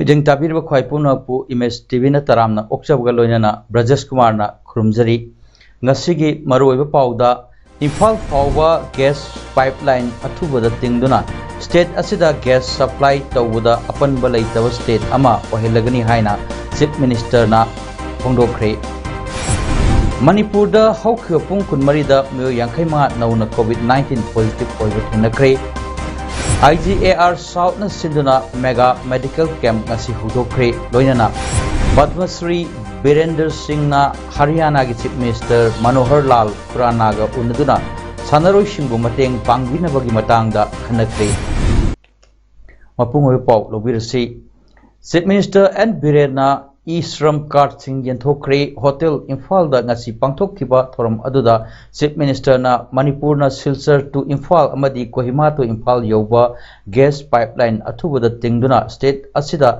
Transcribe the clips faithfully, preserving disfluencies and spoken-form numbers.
ꯃꯤꯠꯌꯦꯡ ꯇꯥꯕꯤꯔꯤꯕ ꯈ꯭ꯋꯥꯏ ꯄꯨꯝꯅꯃꯛꯄꯨ ꯏꯃꯦꯖ ꯇꯤ ꯚꯤꯅ ꯇꯔꯥꯝꯅ ꯑꯣꯛꯆꯕꯒ ꯂꯣꯏꯅꯅ ꯕ꯭ꯔꯖꯦꯁ ꯀꯨꯃꯥꯔꯅ ꯈꯨꯔꯨꯝꯖꯔꯤ꯫ ꯉꯁꯤꯒꯤ ꯃꯔꯨꯑꯣꯏꯕ ꯄꯥꯎꯗ, ꯏꯝꯐꯥꯜ ꯐꯥꯎꯕ ꯒ꯭ꯌꯥꯁ ꯄꯥꯏꯞꯂꯥꯏꯟ ꯑꯊꯨꯕꯗ ꯇꯤꯡꯗꯨꯅ ꯁ꯭ꯇꯦꯠ ꯑꯁꯤꯗ ꯒ꯭ꯌꯥꯁ ꯁꯄ꯭ꯂꯥꯏ ꯇꯧꯕꯗ ꯑꯄꯟꯕ ꯂꯩꯇꯕ ꯁ꯭ꯇꯦꯠ ꯑꯃ ꯑꯣꯏꯍꯜꯂꯒꯅꯤ ꯍꯥꯏꯅ ꯆꯤꯐ ꯃꯤꯅꯤꯁꯇꯔꯅ ꯐꯣꯡꯗꯣꯛꯈ꯭ꯔꯦ꯫ ꯃꯅꯤꯄꯨꯔꯗ ꯍꯧꯈꯤꯕ ꯄꯨꯡ ꯀꯨꯟꯃꯔꯤꯗ ꯃꯤꯑꯣꯏ ꯌꯥꯡꯈꯩ ꯃꯉꯥ ꯅꯧꯅ ꯀꯣꯚꯤꯗ ꯅꯥꯏꯟꯇꯤꯟ ꯄꯣꯖꯤꯇꯤꯚ ꯑꯣꯏꯕ ꯊꯦꯡꯅꯈ꯭ꯔꯦ꯫ ꯑꯥꯏ ꯖꯤ ꯑꯦ ꯑꯥꯔ ꯁꯥꯎꯠꯅ ꯁꯤꯟꯗꯨꯅ ꯃꯦꯒꯥ ꯃꯦꯗꯤꯀꯦꯜ ꯀꯦꯝꯞ ꯉꯁꯤ ꯍꯧꯗꯣꯛꯈ꯭ꯔꯦ꯫ ꯂꯣꯏꯅꯅ ꯄꯗꯃꯁ꯭ꯔꯤ ꯕꯤꯔꯦꯟꯗꯔ ꯁꯤꯡꯅ ꯍꯔꯤꯌꯥꯅꯥꯒꯤ ꯆꯤꯐ ꯃꯤꯅꯤꯁꯇꯔ ꯃꯅꯣꯍꯔ ꯂꯥꯜ ꯈꯨꯔꯥꯅꯥꯒ ꯎꯅꯗꯨꯅ ꯁꯥꯟꯅꯔꯣꯏꯁꯤꯡꯕꯨ ꯃꯇꯦꯡ ꯄꯥꯡꯕꯤꯅꯕꯒꯤ ꯃꯇꯥꯡꯗ ꯈꯟꯅꯈ꯭ꯔꯦ꯫ ꯃꯄꯨꯡ ꯑꯣꯏꯕ ꯄꯥꯎ ꯂꯧꯕꯤꯔꯁꯤ꯫ ꯆꯤꯐ ꯃꯤꯅꯤꯁꯇꯔ ꯑꯦꯟ ꯕꯤꯔꯦꯟꯅ ꯏ ꯁ꯭ꯔꯝ ꯀꯥꯔꯗꯁꯤꯡ ꯌꯦꯟꯊꯣꯛꯈ꯭ꯔꯦ꯫ ꯍꯣꯇꯦꯜ ꯏꯝꯐꯥꯜꯗ ꯉꯁꯤ ꯄꯥꯡꯊꯣꯛꯈꯤꯕ ꯊꯧꯔꯝ ꯑꯗꯨꯗ ꯆꯤꯐ ꯃꯤꯅꯤꯁꯇꯔꯅ ꯃꯅꯤꯄꯨꯔꯅ ꯁꯤꯜꯆꯔ to ꯏꯝꯐꯥꯜ ꯑꯃꯗꯤ ꯀꯣꯍꯤꯃꯥ to ꯏꯝꯐꯥꯜ ꯌꯧꯕ ꯒ꯭ꯌꯥꯁ ꯄꯥꯏꯞꯂꯥꯏꯟ ꯑꯊꯨꯕꯗ ꯇꯤꯡꯗꯨꯅ ꯁ꯭ꯇꯦꯠ ꯑꯁꯤꯗ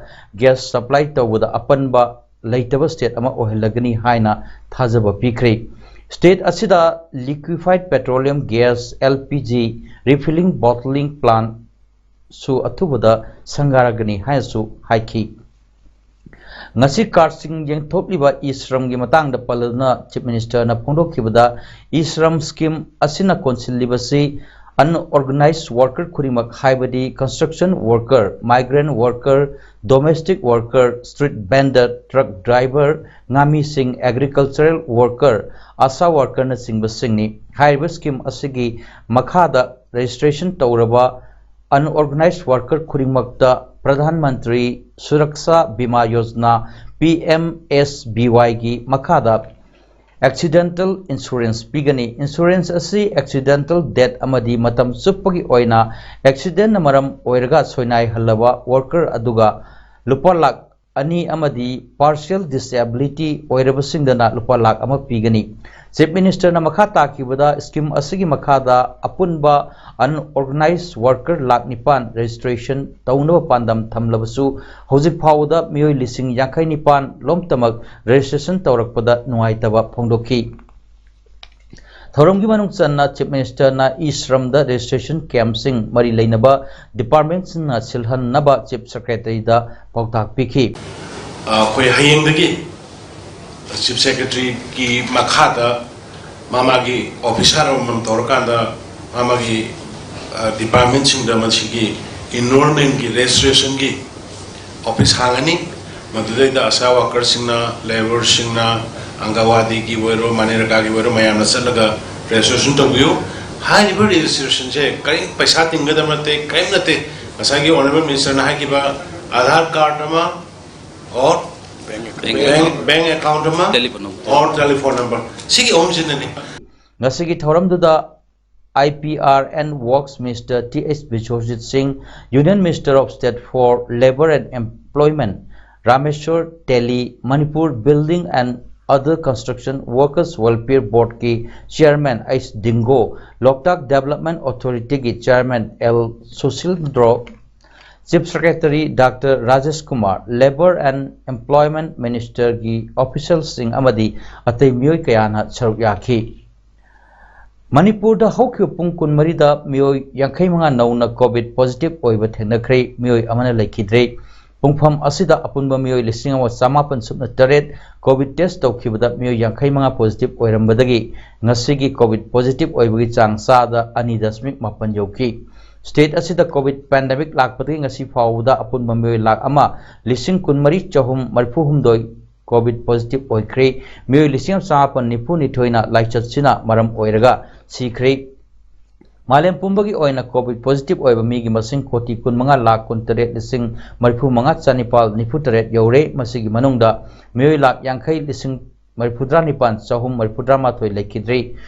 ꯒ꯭ꯌꯥꯁ ꯁꯄ꯭ꯂꯥꯏ ꯇꯧꯕꯗ ꯑꯄꯟꯕ ꯂꯩꯇꯕ ꯁ꯭ꯇꯦꯠ ꯑꯃ ꯑꯣꯏꯍꯜꯂꯒꯅꯤ ꯍꯥꯏꯅ ꯊꯥꯖꯕ ꯄꯤꯈ꯭ꯔꯦ꯫ ꯁ꯭ꯇꯦꯠ ꯑꯁꯤꯗ liquefied petroleum gas, L P G, refilling bottling plant ꯁꯨ ꯑꯊꯨꯕꯗ ꯁꯪꯒꯥꯔꯒꯅꯤ ꯍꯥꯏꯅꯁꯨ ꯍꯥꯏꯈꯤ꯫ ꯉꯁꯤ ꯀꯥꯔꯗꯁꯤꯡ ꯌꯦꯟꯊꯣꯛꯂꯤꯕ ꯏ ꯁ꯭ꯔꯝꯒꯤ ꯃꯇꯥꯡꯗ ꯄꯜꯂꯗꯨꯅ ꯆꯤꯐ ꯃꯤꯅꯤꯁꯇꯔꯅ ꯐꯣꯡꯗꯣꯛꯈꯤꯕꯗ, ꯏ ꯁ꯭ꯔꯝ ꯁ꯭ꯀꯤꯝ ꯑꯁꯤꯅ ꯀꯣꯟꯁꯤꯜꯂꯤꯕꯁꯤ ꯑꯟꯑꯣꯔꯒꯅꯥꯏꯖ ꯋꯥꯔꯀꯔ ꯈꯨꯗꯤꯡꯃꯛ, ꯍꯥꯏꯕꯗꯤ construction worker, migrant worker, domestic worker, street vendor, truck driver, ꯉꯥꯃꯤꯁꯤꯡ, agricultural worker, ꯑꯥꯁꯥ ꯋꯥꯔꯀꯔꯅꯆꯤꯡꯕꯁꯤꯡꯅꯤ꯫ ꯍꯥꯏꯔꯤꯕ ꯁ꯭ꯀꯤꯝ ꯑꯁꯤꯒꯤ ꯃꯈꯥꯗ ꯔꯦꯖꯤꯁꯇ꯭ꯔꯦꯁꯟ ꯇꯧꯔꯕ ꯑꯟꯑꯣꯔꯒꯅꯥꯏꯖ ꯋꯥꯔꯀꯔ ꯈꯨꯗꯤꯡꯃꯛꯇ ꯄ꯭ꯔꯙꯥꯟ ꯃꯟꯇ꯭ꯔꯤ ꯁꯨꯔꯛꯁꯥ ꯕꯤꯃꯥ ꯌꯣꯖꯅꯥ, ꯄꯤ ꯑꯦꯝ ꯑꯦꯁ ꯕꯤ ꯋꯥꯏꯒꯤ ꯃꯈꯥꯗ ꯑꯦꯛꯁꯤꯗꯦꯟꯇꯦꯜ ꯏꯟꯁꯨꯔꯦꯟꯁ ꯄꯤꯒꯅꯤ꯫ ꯏꯟꯁꯨꯔꯦꯟꯁ ꯑꯁꯤ ꯑꯦꯛꯁꯤꯗꯦꯟꯇꯦꯜ ꯗꯦꯠ ꯑꯃꯗꯤ ꯃꯇꯝ ꯆꯨꯞꯄꯒꯤ ꯑꯣꯏꯅ ꯑꯦꯛꯁꯤꯗꯦꯟꯅ ꯃꯔꯝ ꯑꯣꯏꯔꯒ ꯁꯣꯏꯅꯥꯏꯍꯜꯂꯕ ꯋꯥꯔꯀꯔ ꯑꯗꯨꯒ ꯂꯨꯄꯥ ꯂꯥꯈ ꯑꯅꯤ ꯑꯃꯗꯤ ꯄꯥꯔꯁꯤꯌꯦꯜ ꯗꯤꯁꯦꯕꯤꯂꯤꯇꯤ ꯑꯣꯏꯔꯕꯁꯤꯡꯗꯅ ꯂꯨꯄꯥ ꯂꯥꯈ ꯑꯃ ꯄꯤꯒꯅꯤ꯫ ꯆꯤꯐ ꯃꯤꯅꯤꯁꯇꯔꯅ ꯃꯈꯥ ꯇꯥꯈꯤꯕꯗ ꯁ꯭ꯀꯤꯝ ꯑꯁꯤꯒꯤ ꯃꯈꯥꯗ ꯑꯄꯨꯟꯕ ꯑꯟꯑꯣꯔꯒꯅꯥꯏꯖ ꯋꯥꯔꯀꯔ ꯂꯥꯈ ꯅꯤꯄꯥꯟ ꯔꯦꯖꯤꯁꯇ꯭ꯔꯦꯁꯟ ꯇꯧꯅꯕ ꯄꯥꯟꯗꯝ ꯊꯝꯂꯕꯁꯨ ꯍꯧꯖꯤꯛ ꯐꯥꯎꯕꯗ ꯃꯤꯑꯣꯏ ꯂꯤꯁꯤꯡ ꯌꯥꯡꯈꯩ ꯅꯤꯄꯥꯟ ꯂꯣꯝꯇꯃꯛ ꯔꯦꯖꯤꯁꯇ꯭ꯔꯦꯁꯟ ꯇꯧꯔꯛꯄꯗ ꯅꯨꯡꯉꯥꯏꯇꯕ ꯐꯣꯡꯗꯣꯛꯈꯤ꯫ ꯊꯧꯔꯝꯒꯤ ꯃꯅꯨꯡ ꯆꯟꯅ ꯆꯤꯐ ꯃꯤꯅꯤꯁꯇꯔꯅ ꯏ ꯁ꯭ꯔꯝꯗ ꯔꯦꯖꯤꯁꯇ꯭ꯔꯦꯁꯟ ꯀꯦꯝꯞꯁꯤꯡ ꯃꯔꯤ ꯂꯩꯅꯕ ꯗꯤꯄꯥꯔꯠꯃꯦꯟꯠꯁꯤꯡꯅ ꯁꯤꯜꯍꯟꯅꯕ ꯆꯤꯐ ꯁꯦꯀ꯭ꯔꯦꯇꯔꯤꯗ ꯄꯥꯎꯇꯥꯛ ꯄꯤꯈꯤ꯫ ꯑꯩꯈꯣꯏ ꯍꯌꯦꯡꯗꯒꯤ ꯆꯤꯐ ꯁꯦꯀ꯭ꯔꯦꯇꯔꯤꯒꯤ ꯃꯈꯥꯗ ꯃꯥ ꯃꯥꯒꯤ ꯑꯣꯐꯤꯁꯥꯔ ꯑꯃꯃꯝ ꯇꯧꯔꯀꯥꯟꯗ ꯃꯥ ꯃꯥꯒꯤ ꯗꯤꯄꯥꯔꯠꯃꯦꯟꯠꯁꯤꯡꯗ ꯃꯁꯤꯒꯤ ꯏꯟꯔꯣꯜꯃꯦꯟꯒꯤ ꯔꯦꯖꯤꯁꯇ꯭ꯔꯦꯁꯟꯒꯤ ꯑꯣꯐꯤꯁ ꯍꯥꯡꯉꯅꯤ꯫ ꯃꯗꯨꯗꯩꯗ ꯑꯁꯥ ꯋꯥꯔꯀꯔꯁꯤꯡꯅ, ꯂꯦꯕꯔꯁꯤꯡꯅ, ꯑꯪꯒꯋꯥꯗꯤꯒꯤ ꯑꯣꯏꯔꯣ, ꯃꯅꯦꯔꯒꯥꯒꯤ ꯑꯣꯏꯔꯣ, ꯃꯌꯥꯝꯅ ꯆꯠꯂꯒ ꯔꯦꯖꯤꯁꯇ꯭ꯔꯦꯁꯟ ꯇꯧꯕꯤꯌꯨ꯫ ꯍꯥꯏꯔꯤꯕ ꯔꯦꯖꯤꯁꯇ꯭ꯔꯦꯁꯟꯁꯦ ꯀꯔꯤ ꯄꯩꯁꯥ ꯇꯤꯡꯒꯗꯕ ꯅꯠꯇꯦ, ꯀꯔꯤꯝ ꯅꯠꯇꯦ꯫ ꯉꯁꯥꯏꯒꯤ ꯑꯣꯅꯔꯦꯕꯜ ꯃꯤꯅꯤꯁꯇꯔꯅ ꯍꯥꯏꯈꯤꯕ ꯑꯙꯥꯔ ꯀꯥꯔꯗ ꯑꯃ, or bank account ꯑꯃ, telephone number, or telephone number, ꯁꯤꯒꯤ ꯑꯍꯨꯝꯁꯤꯅꯅꯤ꯫ ꯉꯁꯤꯒꯤ ꯊꯧꯔꯝꯗꯨꯗ I P R and Works Minister T H Biswajit Singh, Union Minister of State for Labour and Employment Rameshwar Teli, Manipur Building and Other Construction Workers Welfare Board ꯀꯤ Chairman H Dingo, Loktak Development Authority ꯒꯤ Chairman L Sushil Dro, Chief Secretary Doctor Rajesh Kumar, Labour and Employment Minister ꯒꯤ official ꯁꯤꯡ ꯑꯃꯗꯤ ꯑꯇꯩ ꯃꯤꯑꯣꯏ ꯀꯌꯥꯅ ꯁꯔꯨꯛ ꯌꯥꯈꯤ꯫ ꯃꯅꯤꯄꯨꯔꯗ ꯍꯧꯈꯤꯕ ꯄꯨꯡ ꯀꯨꯟꯃꯔꯤꯗ ꯃꯤꯑꯣꯏ ꯌꯥꯡꯈꯩ ꯃꯉꯥ ꯅꯧꯅ COVID positive ꯑꯣꯏꯕ ꯊꯦꯡꯅꯈ꯭ꯔꯦ, ꯃꯤꯑꯣꯏ ꯑꯃꯅ ꯂꯩꯈꯤꯗ꯭ꯔꯦ꯫ ꯄꯨꯡꯐꯝ ꯑꯁꯤꯗ ꯑꯄꯨꯟꯕ ꯃꯤꯑꯣꯏ ꯂꯤꯁꯤꯡ ꯑꯃ ꯆꯃꯥꯄꯟ ꯁꯨꯞꯅ ꯇꯔꯦꯠ COVID test ꯇꯧꯈꯤꯕꯗ ꯃꯤꯑꯣꯏ ꯌꯥꯡꯈꯩ ꯃꯉꯥ positive ꯑꯣꯏꯔꯝꯕꯗꯒꯤ ꯉꯁꯤꯒꯤ COVID positive ꯑꯣꯏꯕꯒꯤ ꯆꯥꯡ ꯆꯥꯗ ꯑꯅꯤ ꯗꯁꯃꯤꯛ ꯃꯥꯄꯟ ꯌꯧꯈꯤ꯫ State ꯑꯁꯤꯗ COVID pandemic ꯂꯥꯛꯄꯗꯒꯤ ꯉꯁꯤ ꯐꯥꯎꯕꯗ ꯑꯄꯨꯟꯕ ꯃꯤꯑꯣꯏ ꯂꯥꯈ ꯑꯃ ꯂꯤꯁꯤꯡ ꯀꯨꯟꯃꯔꯤ ꯆꯍꯨꯝ ꯃꯔꯤꯐꯨ ꯍꯨꯝꯗꯣꯏ COVID positive ꯑꯣꯏꯈ꯭ꯔꯦ꯫ ꯃꯤꯑꯣꯏ ꯂꯤꯁꯤꯡ ꯑꯃ ꯆꯃꯥꯄꯟ ꯅꯤꯐꯨ ꯅꯤꯊꯣꯏꯅ ꯂꯥꯏꯆꯠꯁꯤꯅ ꯃꯔꯝ ꯑꯣꯏꯔꯒ ꯁꯤꯈ꯭ꯔꯦ꯫ ꯃꯥꯂꯦꯝ ꯄꯨꯝꯕꯒꯤ ꯑꯣꯏꯅ COVID positive ꯑꯣꯏꯕ ꯃꯤꯒꯤ ꯃꯁꯤꯡ ꯀꯣꯇꯤ ꯀꯨꯟꯃꯉꯥ ꯂꯥꯈ ꯀꯨꯟꯇꯔꯦꯠ ꯂꯤꯁꯤꯡ ꯃꯔꯤꯐꯨ ꯃꯉꯥ ꯆꯅꯤꯄꯥꯜ ꯅꯤꯐꯨ ꯇꯔꯦꯠ ꯌꯧꯔꯦ꯫ ꯃꯁꯤꯒꯤ ꯃꯅꯨꯡꯗ ꯃꯤꯑꯣꯏ ꯂꯥꯈ ꯌꯥꯡꯈꯩ ꯂꯤꯁꯤꯡ ꯃꯔꯤꯐꯨꯇꯔꯥ ꯅꯤꯄꯥꯟ ꯆꯍꯨꯝ ꯃꯔꯤꯐꯨꯇꯔꯥ ꯃꯥꯊꯣꯏ ꯂꯩꯈꯤꯗ꯭ꯔꯤ꯫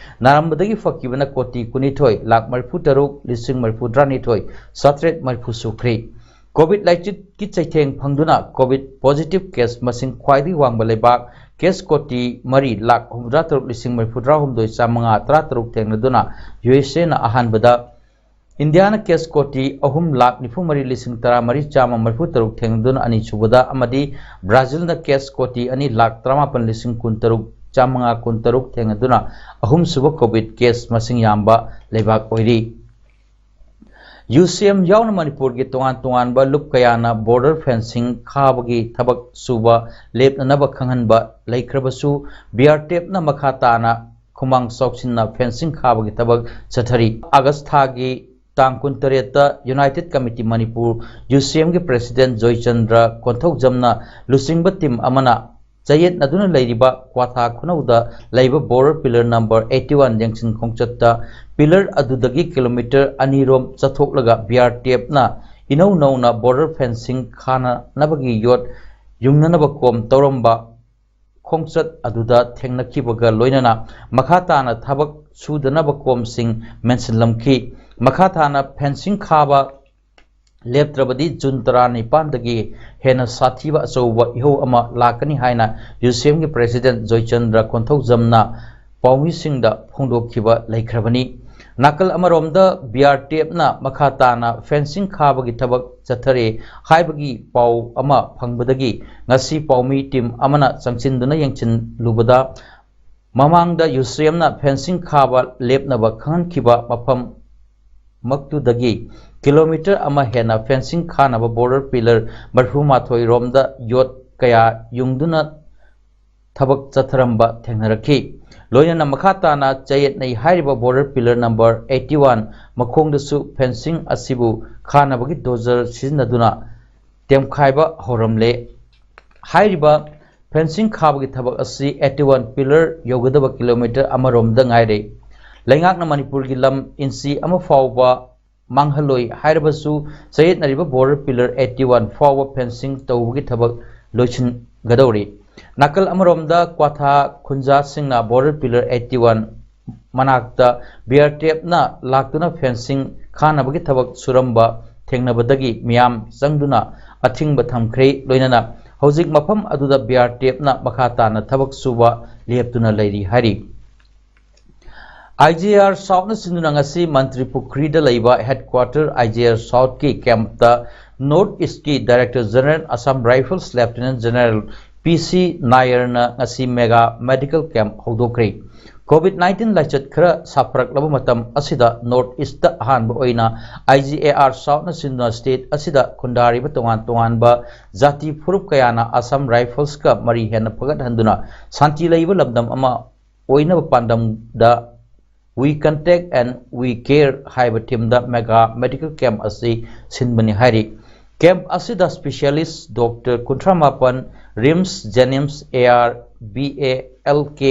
ꯅꯥꯔꯝꯕꯗꯒꯤ ꯐꯈꯤꯕꯅ ꯀꯣꯇꯤ ꯀꯨꯟꯅꯤꯊꯣꯏ ꯂꯥꯈ ꯃꯔꯤꯐꯨꯇꯔꯨꯛ ꯂꯤꯁꯤꯡ ꯃꯔꯤꯐꯨꯇꯔꯥ ꯅꯤꯊꯣꯏ ꯆꯥꯇ꯭ꯔꯦꯠ ꯃꯔꯤꯐꯨ ꯁꯨꯈ꯭ꯔꯤ꯫ ꯀꯣꯚꯤꯗ ꯂꯥꯏꯆꯠꯀꯤ ꯆꯩꯊꯦꯡ ꯐꯪꯗꯨꯅ ꯀꯣꯚꯤꯗ ꯄꯣꯖꯤꯇꯤꯚ ꯀꯦꯁ ꯃꯁꯤꯡ ꯈ꯭ꯋꯥꯏꯗꯒꯤ ꯋꯥꯡꯕ ꯂꯩꯕꯥꯛ, ꯀꯦꯁ ꯀꯣꯇꯤ ꯃꯔꯤ ꯂꯥꯈ ꯍꯨꯝꯐꯨꯇꯔꯥ ꯇꯔꯨꯛ ꯂꯤꯁꯤꯡ ꯃꯔꯤꯐꯨꯇꯔꯥ ꯍꯨꯝꯗꯣꯏ ꯆꯥꯃꯉꯥ ꯇꯔꯥ ꯇꯔꯨꯛ ꯊꯦꯡꯅꯗꯨꯅ ꯌꯨ ꯑꯦꯁ ꯑꯦꯅ ꯑꯍꯥꯟꯕꯗ, ꯏꯟꯗꯤꯌꯥꯅ ꯀꯦꯁ ꯀꯣꯇꯤ ꯑꯍꯨꯝ ꯂꯥꯈ ꯅꯤꯐꯨ ꯃꯔꯤ ꯂꯤꯁꯤꯡ ꯇꯔꯥ ꯃꯔꯤ ꯆꯥꯝꯃ ꯃꯔꯤꯐꯨ ꯇꯔꯨꯛ ꯊꯦꯡꯅꯗꯨꯅ ꯑꯅꯤꯁꯨꯕꯗ ꯑꯃꯗꯤ ꯕ꯭ꯔꯥꯖꯤꯜꯅ ꯀꯦꯁ ꯀꯣꯇꯤ ꯑꯅꯤ ꯂꯥꯈ ꯇꯔꯥꯃꯥꯄꯟ ꯂꯤꯁꯤꯡ ꯀꯨꯟꯇꯔꯨꯛ ꯆꯥꯃꯉꯥ ꯀꯨꯟꯇꯔꯨꯛ ꯊꯦꯡꯅꯗꯨꯅ ꯑꯍꯨꯝꯁꯨꯕ ꯀꯣꯚꯤꯗ ꯀꯦꯁ ꯃꯁꯤꯡ ꯌꯥꯝꯕ ꯂꯩꯕꯥꯛ ꯑꯣꯏꯔꯤ꯫ ꯌꯨ ꯁꯤ ꯑꯦꯝ ꯌꯥꯎꯅ ꯃꯅꯤꯄꯨꯔꯒꯤ ꯇꯣꯉꯥꯟ ꯇꯣꯉꯥꯟꯕ ꯂꯨꯞ ꯀꯌꯥꯅ ꯕꯣꯔꯗꯔ ꯐꯦꯟꯁꯤꯡ ꯈꯥꯕꯒꯤ ꯊꯕꯛ ꯁꯨꯕ ꯂꯦꯞꯅꯅꯕ ꯈꯪꯍꯟꯕ ꯂꯩꯈ꯭ꯔꯕꯁꯨ, ꯕꯤ ꯑꯥꯔ ꯇꯤ ꯑꯦꯐꯅ ꯃꯈꯥ ꯇꯥꯅ ꯈꯨꯃꯥꯡ ꯆꯥꯎꯁꯤꯟꯅ ꯐꯦꯟꯁꯤꯡ ꯈꯥꯕꯒꯤ ꯊꯕꯛ ꯆꯠꯊꯔꯤ꯫ ꯑꯥꯒꯁ ꯊꯥꯒꯤ ꯇꯥꯡ ꯀꯨꯟꯇꯔꯦꯠꯇ ꯌꯨꯅꯥꯏꯇꯦꯗ ꯀꯃꯤꯇꯤ ꯃꯅꯤꯄꯨꯔ, ꯌꯨ ꯁꯤ ꯑꯦꯝꯒꯤ ꯄ꯭ꯔꯦꯁꯤꯗꯦꯟꯠ ꯖꯣꯏꯆꯟꯗ꯭ꯔ ꯀꯣꯟꯊꯧꯖꯝꯅ ꯂꯨꯆꯤꯡꯕ ꯇꯤꯝ ꯑꯃꯅ ꯆꯌꯦꯠꯅꯗꯨꯅ ꯂꯩꯔꯤꯕ ꯀ꯭ꯋꯥꯊꯥ ꯈꯨꯅꯧꯗ ꯂꯩꯕ border pillar number eighty one ꯌꯦꯡꯁꯤꯟ ꯈꯣꯡꯆꯠꯇ ꯄꯤꯂꯔ ꯑꯗꯨꯗꯒꯤ ꯀꯤꯂꯣꯃꯤꯇꯔ ꯑꯅꯤꯔꯣꯝ ꯆꯠꯊꯣꯛꯂꯒ ꯕꯤ ꯑꯥꯔ ꯇꯤ ꯑꯦꯐꯅ ꯏꯅꯧ ꯅꯧꯅ ꯕꯣꯔꯗꯔ ꯐꯦꯟꯁꯤꯡ ꯈꯥꯅꯅꯕꯒꯤ ꯌꯣꯠ ꯌꯨꯡꯅꯅꯕ ꯀꯣꯝ ꯇꯧꯔꯝꯕ ꯈꯣꯡꯆꯠ ꯑꯗꯨꯗ ꯊꯦꯡꯅꯈꯤꯕꯒ ꯂꯣꯏꯅꯅ ꯃꯈꯥ ꯇꯥꯅ ꯊꯕꯛ ꯁꯨꯗꯅꯕ ꯀꯣꯝꯁꯤꯡ ꯃꯦꯟꯁꯤꯜꯂꯝꯈꯤ꯫ ꯃꯈꯥ ꯇꯥꯅ ꯐꯦꯟꯁꯤꯡ ꯈꯥꯕ ꯂꯦꯞꯇ꯭ꯔꯕꯗꯤ ꯖꯨꯟ ꯇꯔꯥꯅꯤꯄꯥꯟꯗꯒꯤ ꯍꯦꯟꯅ ꯁꯥꯊꯤꯕ ꯑꯆꯧꯕ ꯏꯍꯧ ꯑꯃ ꯂꯥꯛꯀꯅꯤ ꯍꯥꯏꯅ ꯌꯨ ꯁꯤ ꯑꯦꯝꯒꯤ ꯄ꯭ꯔꯦꯁꯤꯗꯦꯟꯠ ꯖꯣꯏꯆꯟꯗ꯭ꯔ ꯀꯣꯟꯊꯧꯖꯝꯅ ꯄꯥꯎꯃꯤꯁꯤꯡꯗ ꯐꯣꯡꯗꯣꯛꯈꯤꯕ ꯂꯩꯈ꯭ꯔꯕꯅꯤ꯫ ꯅꯥꯀꯜ ꯑꯃꯔꯣꯝꯗ ꯕꯤ ꯑꯥꯔ ꯇꯤ ꯑꯦꯐꯅ ꯃꯈꯥ ꯇꯥꯅ ꯐꯦꯟꯁꯤꯡ ꯈꯥꯕꯒꯤ ꯊꯕꯛ ꯆꯠꯊꯔꯦ ꯍꯥꯏꯕꯒꯤ ꯄꯥꯎ ꯑꯃ ꯐꯪꯕꯗꯒꯤ ꯉꯁꯤ ꯄꯥꯎꯃꯤ ꯇꯤꯝ ꯑꯃꯅ ꯆꯪꯁꯤꯟꯗꯨꯅ ꯌꯦꯡꯁꯤꯜꯂꯨꯕꯗ ꯃꯃꯥꯡꯗ ꯌꯨ ꯁꯤ ꯑꯦꯝꯅ ꯐꯦꯟꯁꯤꯡ ꯈꯥꯕ ꯂꯦꯞꯅꯕ ꯈꯪꯍꯟꯈꯤꯕ ꯃꯐꯝ ꯃꯛꯇꯨꯗꯒꯤ ꯀꯤꯂꯣꯃꯤꯇꯔ ꯑꯃ ꯍꯦꯟꯅ ꯐꯦꯟꯁꯤꯡ ꯈꯥꯅꯕ ꯕꯣꯔꯗꯔ ꯄꯤꯂꯔ ꯃꯔꯤꯐꯨꯃꯥꯊꯣꯏ ꯔꯣꯝꯗ ꯌꯣꯠ ꯀꯌꯥ ꯌꯨꯡꯗꯨꯅ ꯊꯕꯛ ꯆꯠꯊꯔꯝꯕ ꯊꯦꯡꯅꯔꯛꯈꯤ꯫ ꯂꯣꯏꯅꯅ ꯃꯈꯥ ꯇꯥꯅ ꯆꯌꯦꯠꯅꯩ ꯍꯥꯏꯔꯤꯕ border pillar number eighty one ꯃꯈꯣꯡꯗꯁꯨ ꯐꯦꯟꯁꯤꯡ ꯑꯁꯤꯕꯨ ꯈꯥꯅꯕꯒꯤ ꯗꯣꯖꯔ ꯁꯤꯖꯤꯟꯅꯗꯨꯅ ꯇꯦꯝꯈꯥꯏꯕ ꯍꯧꯔꯝꯂꯦ꯫ ꯍꯥꯏꯔꯤꯕ ꯐꯦꯟꯁꯤꯡ ꯈꯥꯕꯒꯤ ꯊꯕꯛ ꯑꯁꯤ ꯑꯩꯠꯇꯤ ꯋꯥꯟ ꯄꯤꯂꯔ ꯌꯧꯒꯗꯕ ꯀꯤꯂꯣꯃꯤꯇꯔ ꯑꯃꯔꯣꯝꯗ ꯉꯥꯏꯔꯦ꯫ ꯂꯩꯉꯥꯛꯅ ꯃꯅꯤꯄꯨꯔꯒꯤ ꯂꯝ ꯏꯟꯆꯤ ꯑꯃ ꯐꯥꯎꯕ ꯃꯥꯡꯍꯜꯂꯣꯏ ꯍꯥꯏꯔꯕꯁꯨ ꯆꯌꯦꯠꯅꯔꯤꯕ ꯕꯣꯔꯗꯔ ꯄꯤꯂꯔ ꯑꯩꯠꯇꯤ ꯋꯥꯟ ꯐꯥꯎꯕ ꯐꯦꯟꯁꯤꯡ ꯇꯧꯕꯒꯤ ꯊꯕꯛ ꯂꯣꯏꯁꯤꯟꯒꯗꯧꯔꯤ꯫ ꯅꯥꯀꯜ ꯑꯃꯔꯣꯝꯗ ꯀ꯭ꯋꯥꯊꯥ ꯈꯨꯟꯖꯥꯁꯤꯡꯅ border pillar eighty one ꯃꯅꯥꯛꯇ ꯕꯤꯌꯥꯔ ꯇꯦꯞꯅ ꯂꯥꯛꯇꯨꯅ ꯐꯦꯟꯁꯤꯡ ꯈꯥꯅꯕꯒꯤ ꯊꯕꯛ ꯁꯨꯔꯝꯕ ꯊꯦꯡꯅꯕꯗꯒꯤ ꯃꯤꯌꯥꯝ ꯆꯪꯗꯨꯅ ꯑꯊꯤꯡꯕ ꯊꯝꯈ꯭ꯔꯦ꯫ ꯂꯣꯏꯅꯅ ꯍꯧꯖꯤꯛ ꯃꯐꯝ ꯑꯗꯨꯗ ꯕꯤꯌꯥꯔ ꯇꯦꯞꯅ ꯃꯈꯥ ꯇꯥꯅ ꯊꯕꯛ ꯁꯨꯕ ꯂꯦꯞꯇꯨꯅ ꯂꯩꯔꯤ ꯍꯥꯏꯔꯤ꯫ IGAR Southꯅ ꯁꯤꯟꯗꯨꯅ ꯉꯁꯤ ꯃꯟꯇ꯭ꯔꯤ ꯄꯨꯈ꯭ꯔꯤꯗ ꯂꯩꯕ headquarter IGAR Southꯀꯤ campꯇ North Eastꯀꯤ Director General Assam Rifles Lieutenant General P C Nairꯅ ꯉꯁꯤ mega medical camp ꯍꯧꯗꯣꯛꯈ꯭ꯔꯦ꯫ COVID nineteen ꯂꯥꯏꯆꯠ ꯈꯔ ꯁꯥꯐꯔꯛꯂꯕ ꯃꯇꯝ ꯑꯁꯤꯗ North Eastꯇ ꯑꯍꯥꯟꯕ ꯑꯣꯏꯅ IGAR Southꯅ ꯁꯤꯟꯗꯨꯅ state ꯑꯁꯤꯗ ꯈꯨꯟꯗꯥꯔꯤꯕ ꯇꯣꯉꯥꯟ ꯇꯣꯉꯥꯟꯕ ꯖꯥꯇꯤ ꯐꯨꯔꯨꯞ ꯀꯌꯥꯅ Assam Riflesꯀ ꯃꯔꯤ ꯍꯦꯟꯅ ꯐꯒꯠꯍꯟꯗꯨꯅ ꯁꯥꯟꯇꯤ ꯂꯩꯕ ꯂꯝꯗꯝ ꯑꯃ ꯑꯣꯏꯅꯕ ꯄꯥꯟꯗꯝꯗ We Contact and We Care ꯍꯥꯏꯕ themeꯗ mega medical camp ꯑꯁꯤ ꯁꯤꯟꯕꯅꯤ ꯍꯥꯏꯔꯤ꯫ Camp ꯑꯁꯤꯗ specialist doctor ꯀꯨꯟꯊ꯭ꯔꯥ ꯃꯥꯄꯟ, RIMS, JNIMS, AR, BALK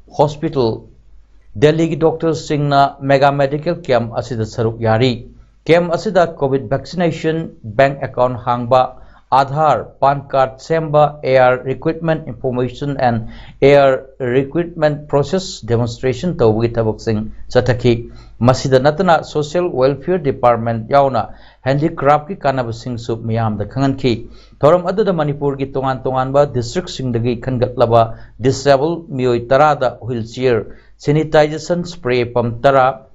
hospital, ꯗꯦꯜꯂꯤꯒꯤ doctorꯁꯤꯡꯅ mega medical camp ꯑꯁꯤꯗ ꯁꯔꯨꯛ ꯌꯥꯔꯤ꯫ Camp ꯑꯁꯤꯗ COVID vaccination, bank account ꯍꯥꯡꯕ, Aadhaar, PAN card ꯁꯦꯝꯕ, AR recruitment information and AR recruitment process demonstration ꯇꯧꯕꯒꯤ ꯊꯕꯛꯁꯤꯡ ꯆꯠꯊꯈꯤ꯫ ꯃꯁꯤꯗ ꯅꯠꯇꯅ Social Welfare Department ꯌꯥꯎꯅ handicraftꯀꯤ ꯀꯥꯟꯅꯕꯁꯤꯡꯁꯨ ꯃꯤꯌꯥꯝꯗ ꯈꯪꯍꯟꯈꯤ꯫ ꯊꯧꯔꯝ ꯑꯗꯨꯗ ꯃꯅꯤꯄꯨꯔꯒꯤ ꯇꯣꯉꯥꯟ ꯇꯣꯉꯥꯟꯕ districtꯁꯤꯡꯗꯒꯤ ꯈꯟꯒꯠꯂꯕ disabled ꯃꯤꯑꯣꯏ ꯇꯔꯥꯗ wheelchair, sanitization spray pump ꯇꯔꯥ,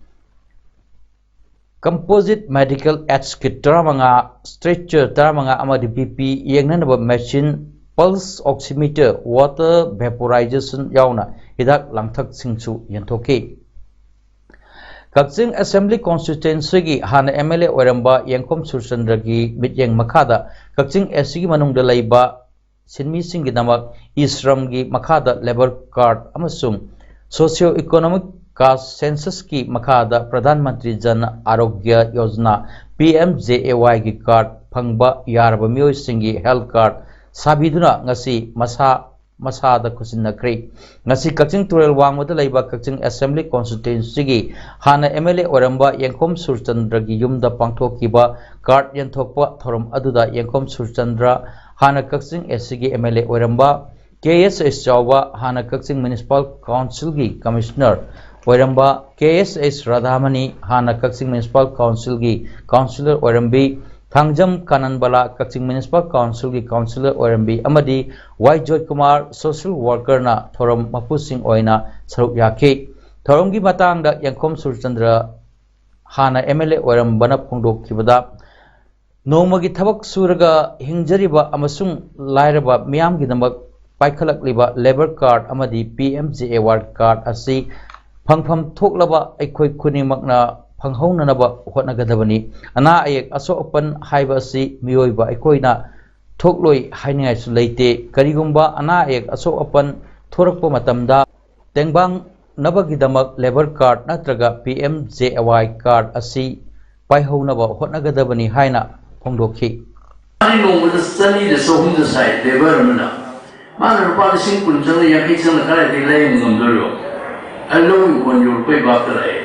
composite medical aids kit ꯇꯔꯥꯃꯉꯥ, stretcher ꯇꯔꯥꯃꯉꯥ ꯑꯃꯗꯤ BP ꯌꯦꯡꯅꯅꯕ machine, pulse oximeter, water vaporization ꯌꯥꯎꯅ ꯍꯤꯗꯥꯛ ꯂꯥꯡꯊꯛꯁꯤꯡꯁꯨ ꯌꯦꯟꯊꯣꯛꯈꯤ꯫ ꯀꯛꯆꯤꯡ Assembly Constituencyꯒꯤ ꯍꯥꯟꯅ MLA ꯑꯣꯏꯔꯝꯕ ꯌꯦꯡꯈꯣꯝ ꯁꯨꯔꯆꯟꯗ꯭ꯔꯒꯤ ꯃꯤꯠꯌꯦꯡ ꯃꯈꯥꯗ ꯀꯛꯆꯤꯡ ACꯒꯤ ꯃꯅꯨꯡꯗ ꯂꯩꯕ ꯁꯤꯟꯃꯤꯁꯤꯡꯒꯤꯗꯃꯛ E-Shramꯒꯤ ꯃꯈꯥꯗ labour card ꯑꯃꯁꯨꯡ socio economic caste censusꯀꯤ ꯃꯈꯥꯗ Pradhan Mantri Jan Arogya Yojana, PMJAYꯒꯤ card ꯐꯪꯕ ꯌꯥꯔꯕ ꯃꯤꯑꯣꯏꯁꯤꯡꯒꯤ health card ꯁꯥꯕꯤꯗꯨꯅ ꯉꯁꯤ ꯃꯁꯥ ꯃꯁꯥꯗ ꯈꯨꯠꯁꯤꯟꯅꯈ꯭ꯔꯦ꯫ ꯉꯁꯤ ꯀꯛꯆꯤꯡ ꯇꯨꯔꯦꯜ ꯋꯥꯡꯃꯗ ꯂꯩꯕ ꯀꯛꯆꯤꯡ Assembly Constituencyꯒꯤ ꯍꯥꯟꯅ MLA ꯑꯣꯏꯔꯝꯕ ꯌꯦꯡꯈꯣꯝ ꯁꯨꯔꯆꯟꯗ꯭ꯔꯒꯤ ꯌꯨꯝꯗ ꯄꯥꯡꯊꯣꯛꯈꯤꯕ card ꯌꯦꯟꯊꯣꯛꯄ ꯊꯧꯔꯝ ꯑꯗꯨꯗ ꯌꯦꯡꯈꯣꯝ ꯁꯨꯔꯆꯟꯗ꯭ꯔ ꯍꯥꯟꯅ ꯀꯛꯆꯤꯡ ꯑꯦꯁ ꯁꯤꯒꯤ ꯑꯦꯝ ꯑꯦꯜ ꯑꯦ ꯑꯣꯏꯔꯝꯕ, ꯀꯦ ꯑꯦꯁ ꯑꯦꯁ ꯆꯥꯎꯕ, ꯍꯥꯟꯅ ꯀꯛꯆꯤꯡ ꯃ꯭ꯌꯨꯅꯤꯁꯤꯄꯥꯜ ꯀꯥꯎꯟꯁꯤꯜꯒꯤ ꯀꯃꯤꯁꯅꯔ ꯑꯣꯏꯔꯝꯕ, ꯀꯦ ꯑꯦꯁ ꯑꯦꯁ ꯔꯥꯙꯥꯃꯅꯤ, ꯍꯥꯟꯅ ꯀꯛꯆꯤꯡ ꯃ꯭ꯌꯨꯅꯤꯁꯤꯄꯥꯜ ꯀꯥꯎꯟꯁꯤꯜꯒꯤ ꯀꯥꯎꯟꯁꯤꯂꯔ ꯑꯣꯏꯔꯝꯕꯤ, ꯊꯥꯡꯖꯝ ꯀꯥꯅꯟꯕꯂꯥ, ꯀꯛꯆꯤꯡ ꯃ꯭ꯌꯨꯅꯤꯁꯤꯄꯥꯜ ꯀꯥꯎꯟꯁꯤꯜꯒꯤ ꯀꯥꯎꯟꯁꯤꯂꯔ ꯑꯣꯏꯔꯝꯕꯤ, ꯑꯃꯗꯤ ꯋꯥꯏ ꯖꯣꯏꯀꯨꯃꯥꯔ, ꯁꯣꯁꯤꯌꯦꯜ ꯋꯥꯔꯀꯔꯅ ꯊꯧꯔꯝ ꯃꯄꯨꯁꯤꯡ ꯑꯣꯏꯅ ꯁꯔꯨꯛ ꯌꯥꯈꯤ꯫ ꯊꯧꯔꯝꯒꯤ ꯃꯇꯥꯡꯗ ꯌꯦꯡꯈꯣꯝ ꯁꯨꯔꯆꯟꯗ꯭ꯔ, ꯍꯥꯟꯅ ꯑꯦꯝ ꯑꯦꯜ ꯑꯦ ꯑꯣꯏꯔꯝꯕꯅ ꯐꯣꯡꯗꯣꯛꯈꯤꯕꯗ, ꯅꯣꯡꯃꯒꯤ ꯊꯕꯛ ꯁꯨꯔꯒ ꯍꯤꯡꯖꯔꯤꯕ ꯑꯃꯁꯨꯡ ꯂꯥꯏꯔꯕ ꯃꯤꯌꯥꯝꯒꯤꯗꯃꯛ ꯄꯥꯏꯈꯠꯂꯛꯂꯤꯕ ꯂꯦꯕꯔ ꯀꯥꯔꯗ ꯑꯃꯗꯤ ꯄꯤ ꯑꯦꯝ ꯖꯦ ꯑꯦ ꯋꯥꯏ ꯀꯥꯔꯗ ꯑꯁꯤ ꯐꯪꯐꯝ ꯊꯣꯛꯂꯕ ꯑꯩꯈꯣꯏ ꯈꯨꯗꯤꯡꯃꯛꯅ ꯐꯪꯍꯧꯅꯅꯕ ꯍꯣꯠꯅꯒꯗꯕꯅꯤ꯫ ꯑꯅꯥ ꯑꯌꯦꯛ, ꯑꯁꯣꯛ ꯑꯄꯟ ꯍꯥꯏꯕ ꯑꯁꯤ ꯃꯤꯑꯣꯏꯕ ꯑꯩꯈꯣꯏꯅ ꯊꯣꯛꯂꯣꯏ ꯍꯥꯏꯅꯤꯡꯉꯥꯏꯁꯨ ꯂꯩꯇꯦ꯫ ꯀꯔꯤꯒꯨꯝꯕ ꯑꯅꯥ ꯑꯌꯦꯛ, ꯑꯁꯣꯛ ꯑꯄꯟ ꯊꯣꯔꯛꯄ ꯃꯇꯝꯗ ꯇꯦꯡꯕꯥꯡꯅꯕꯒꯤꯗꯃꯛ ꯂꯦꯕꯔ ꯀꯥꯔꯗ ꯅꯠꯇ꯭ꯔꯒ ꯄꯤ ꯑꯦꯝ ꯖꯦ ꯑꯦ ꯋꯥꯏ ꯀꯥꯔꯗ ꯑꯁꯤ ꯄꯥꯏꯍꯧꯅꯕ ꯍꯣꯠꯅꯒꯗꯕꯅꯤ ꯍꯥꯏꯅ ꯐꯣꯡꯗꯣꯛꯈꯤ꯫ ꯑꯩ ꯅꯣꯡꯃꯗ ꯆꯅꯤꯗ ꯆꯍꯨꯝꯗ ꯁꯥꯏ ꯂꯦꯕꯔ ꯑꯃꯅ꯫ ꯃꯥꯅ ꯂꯨꯄꯥ ꯂꯤꯁꯤꯡ ꯀꯨꯟ ꯆꯪꯅ, ꯌꯥꯡꯈꯩ ꯆꯪꯅ ꯀꯗꯥꯏꯗꯒꯤ ꯂꯩꯕ ꯉꯝꯗꯣꯔꯤꯕ? ꯑꯩ ꯂꯧ ꯏꯪꯈꯣꯜ ꯌꯣꯜꯂꯛꯄꯩ ꯚꯥꯞꯇ ꯂꯥꯛꯑꯦ꯫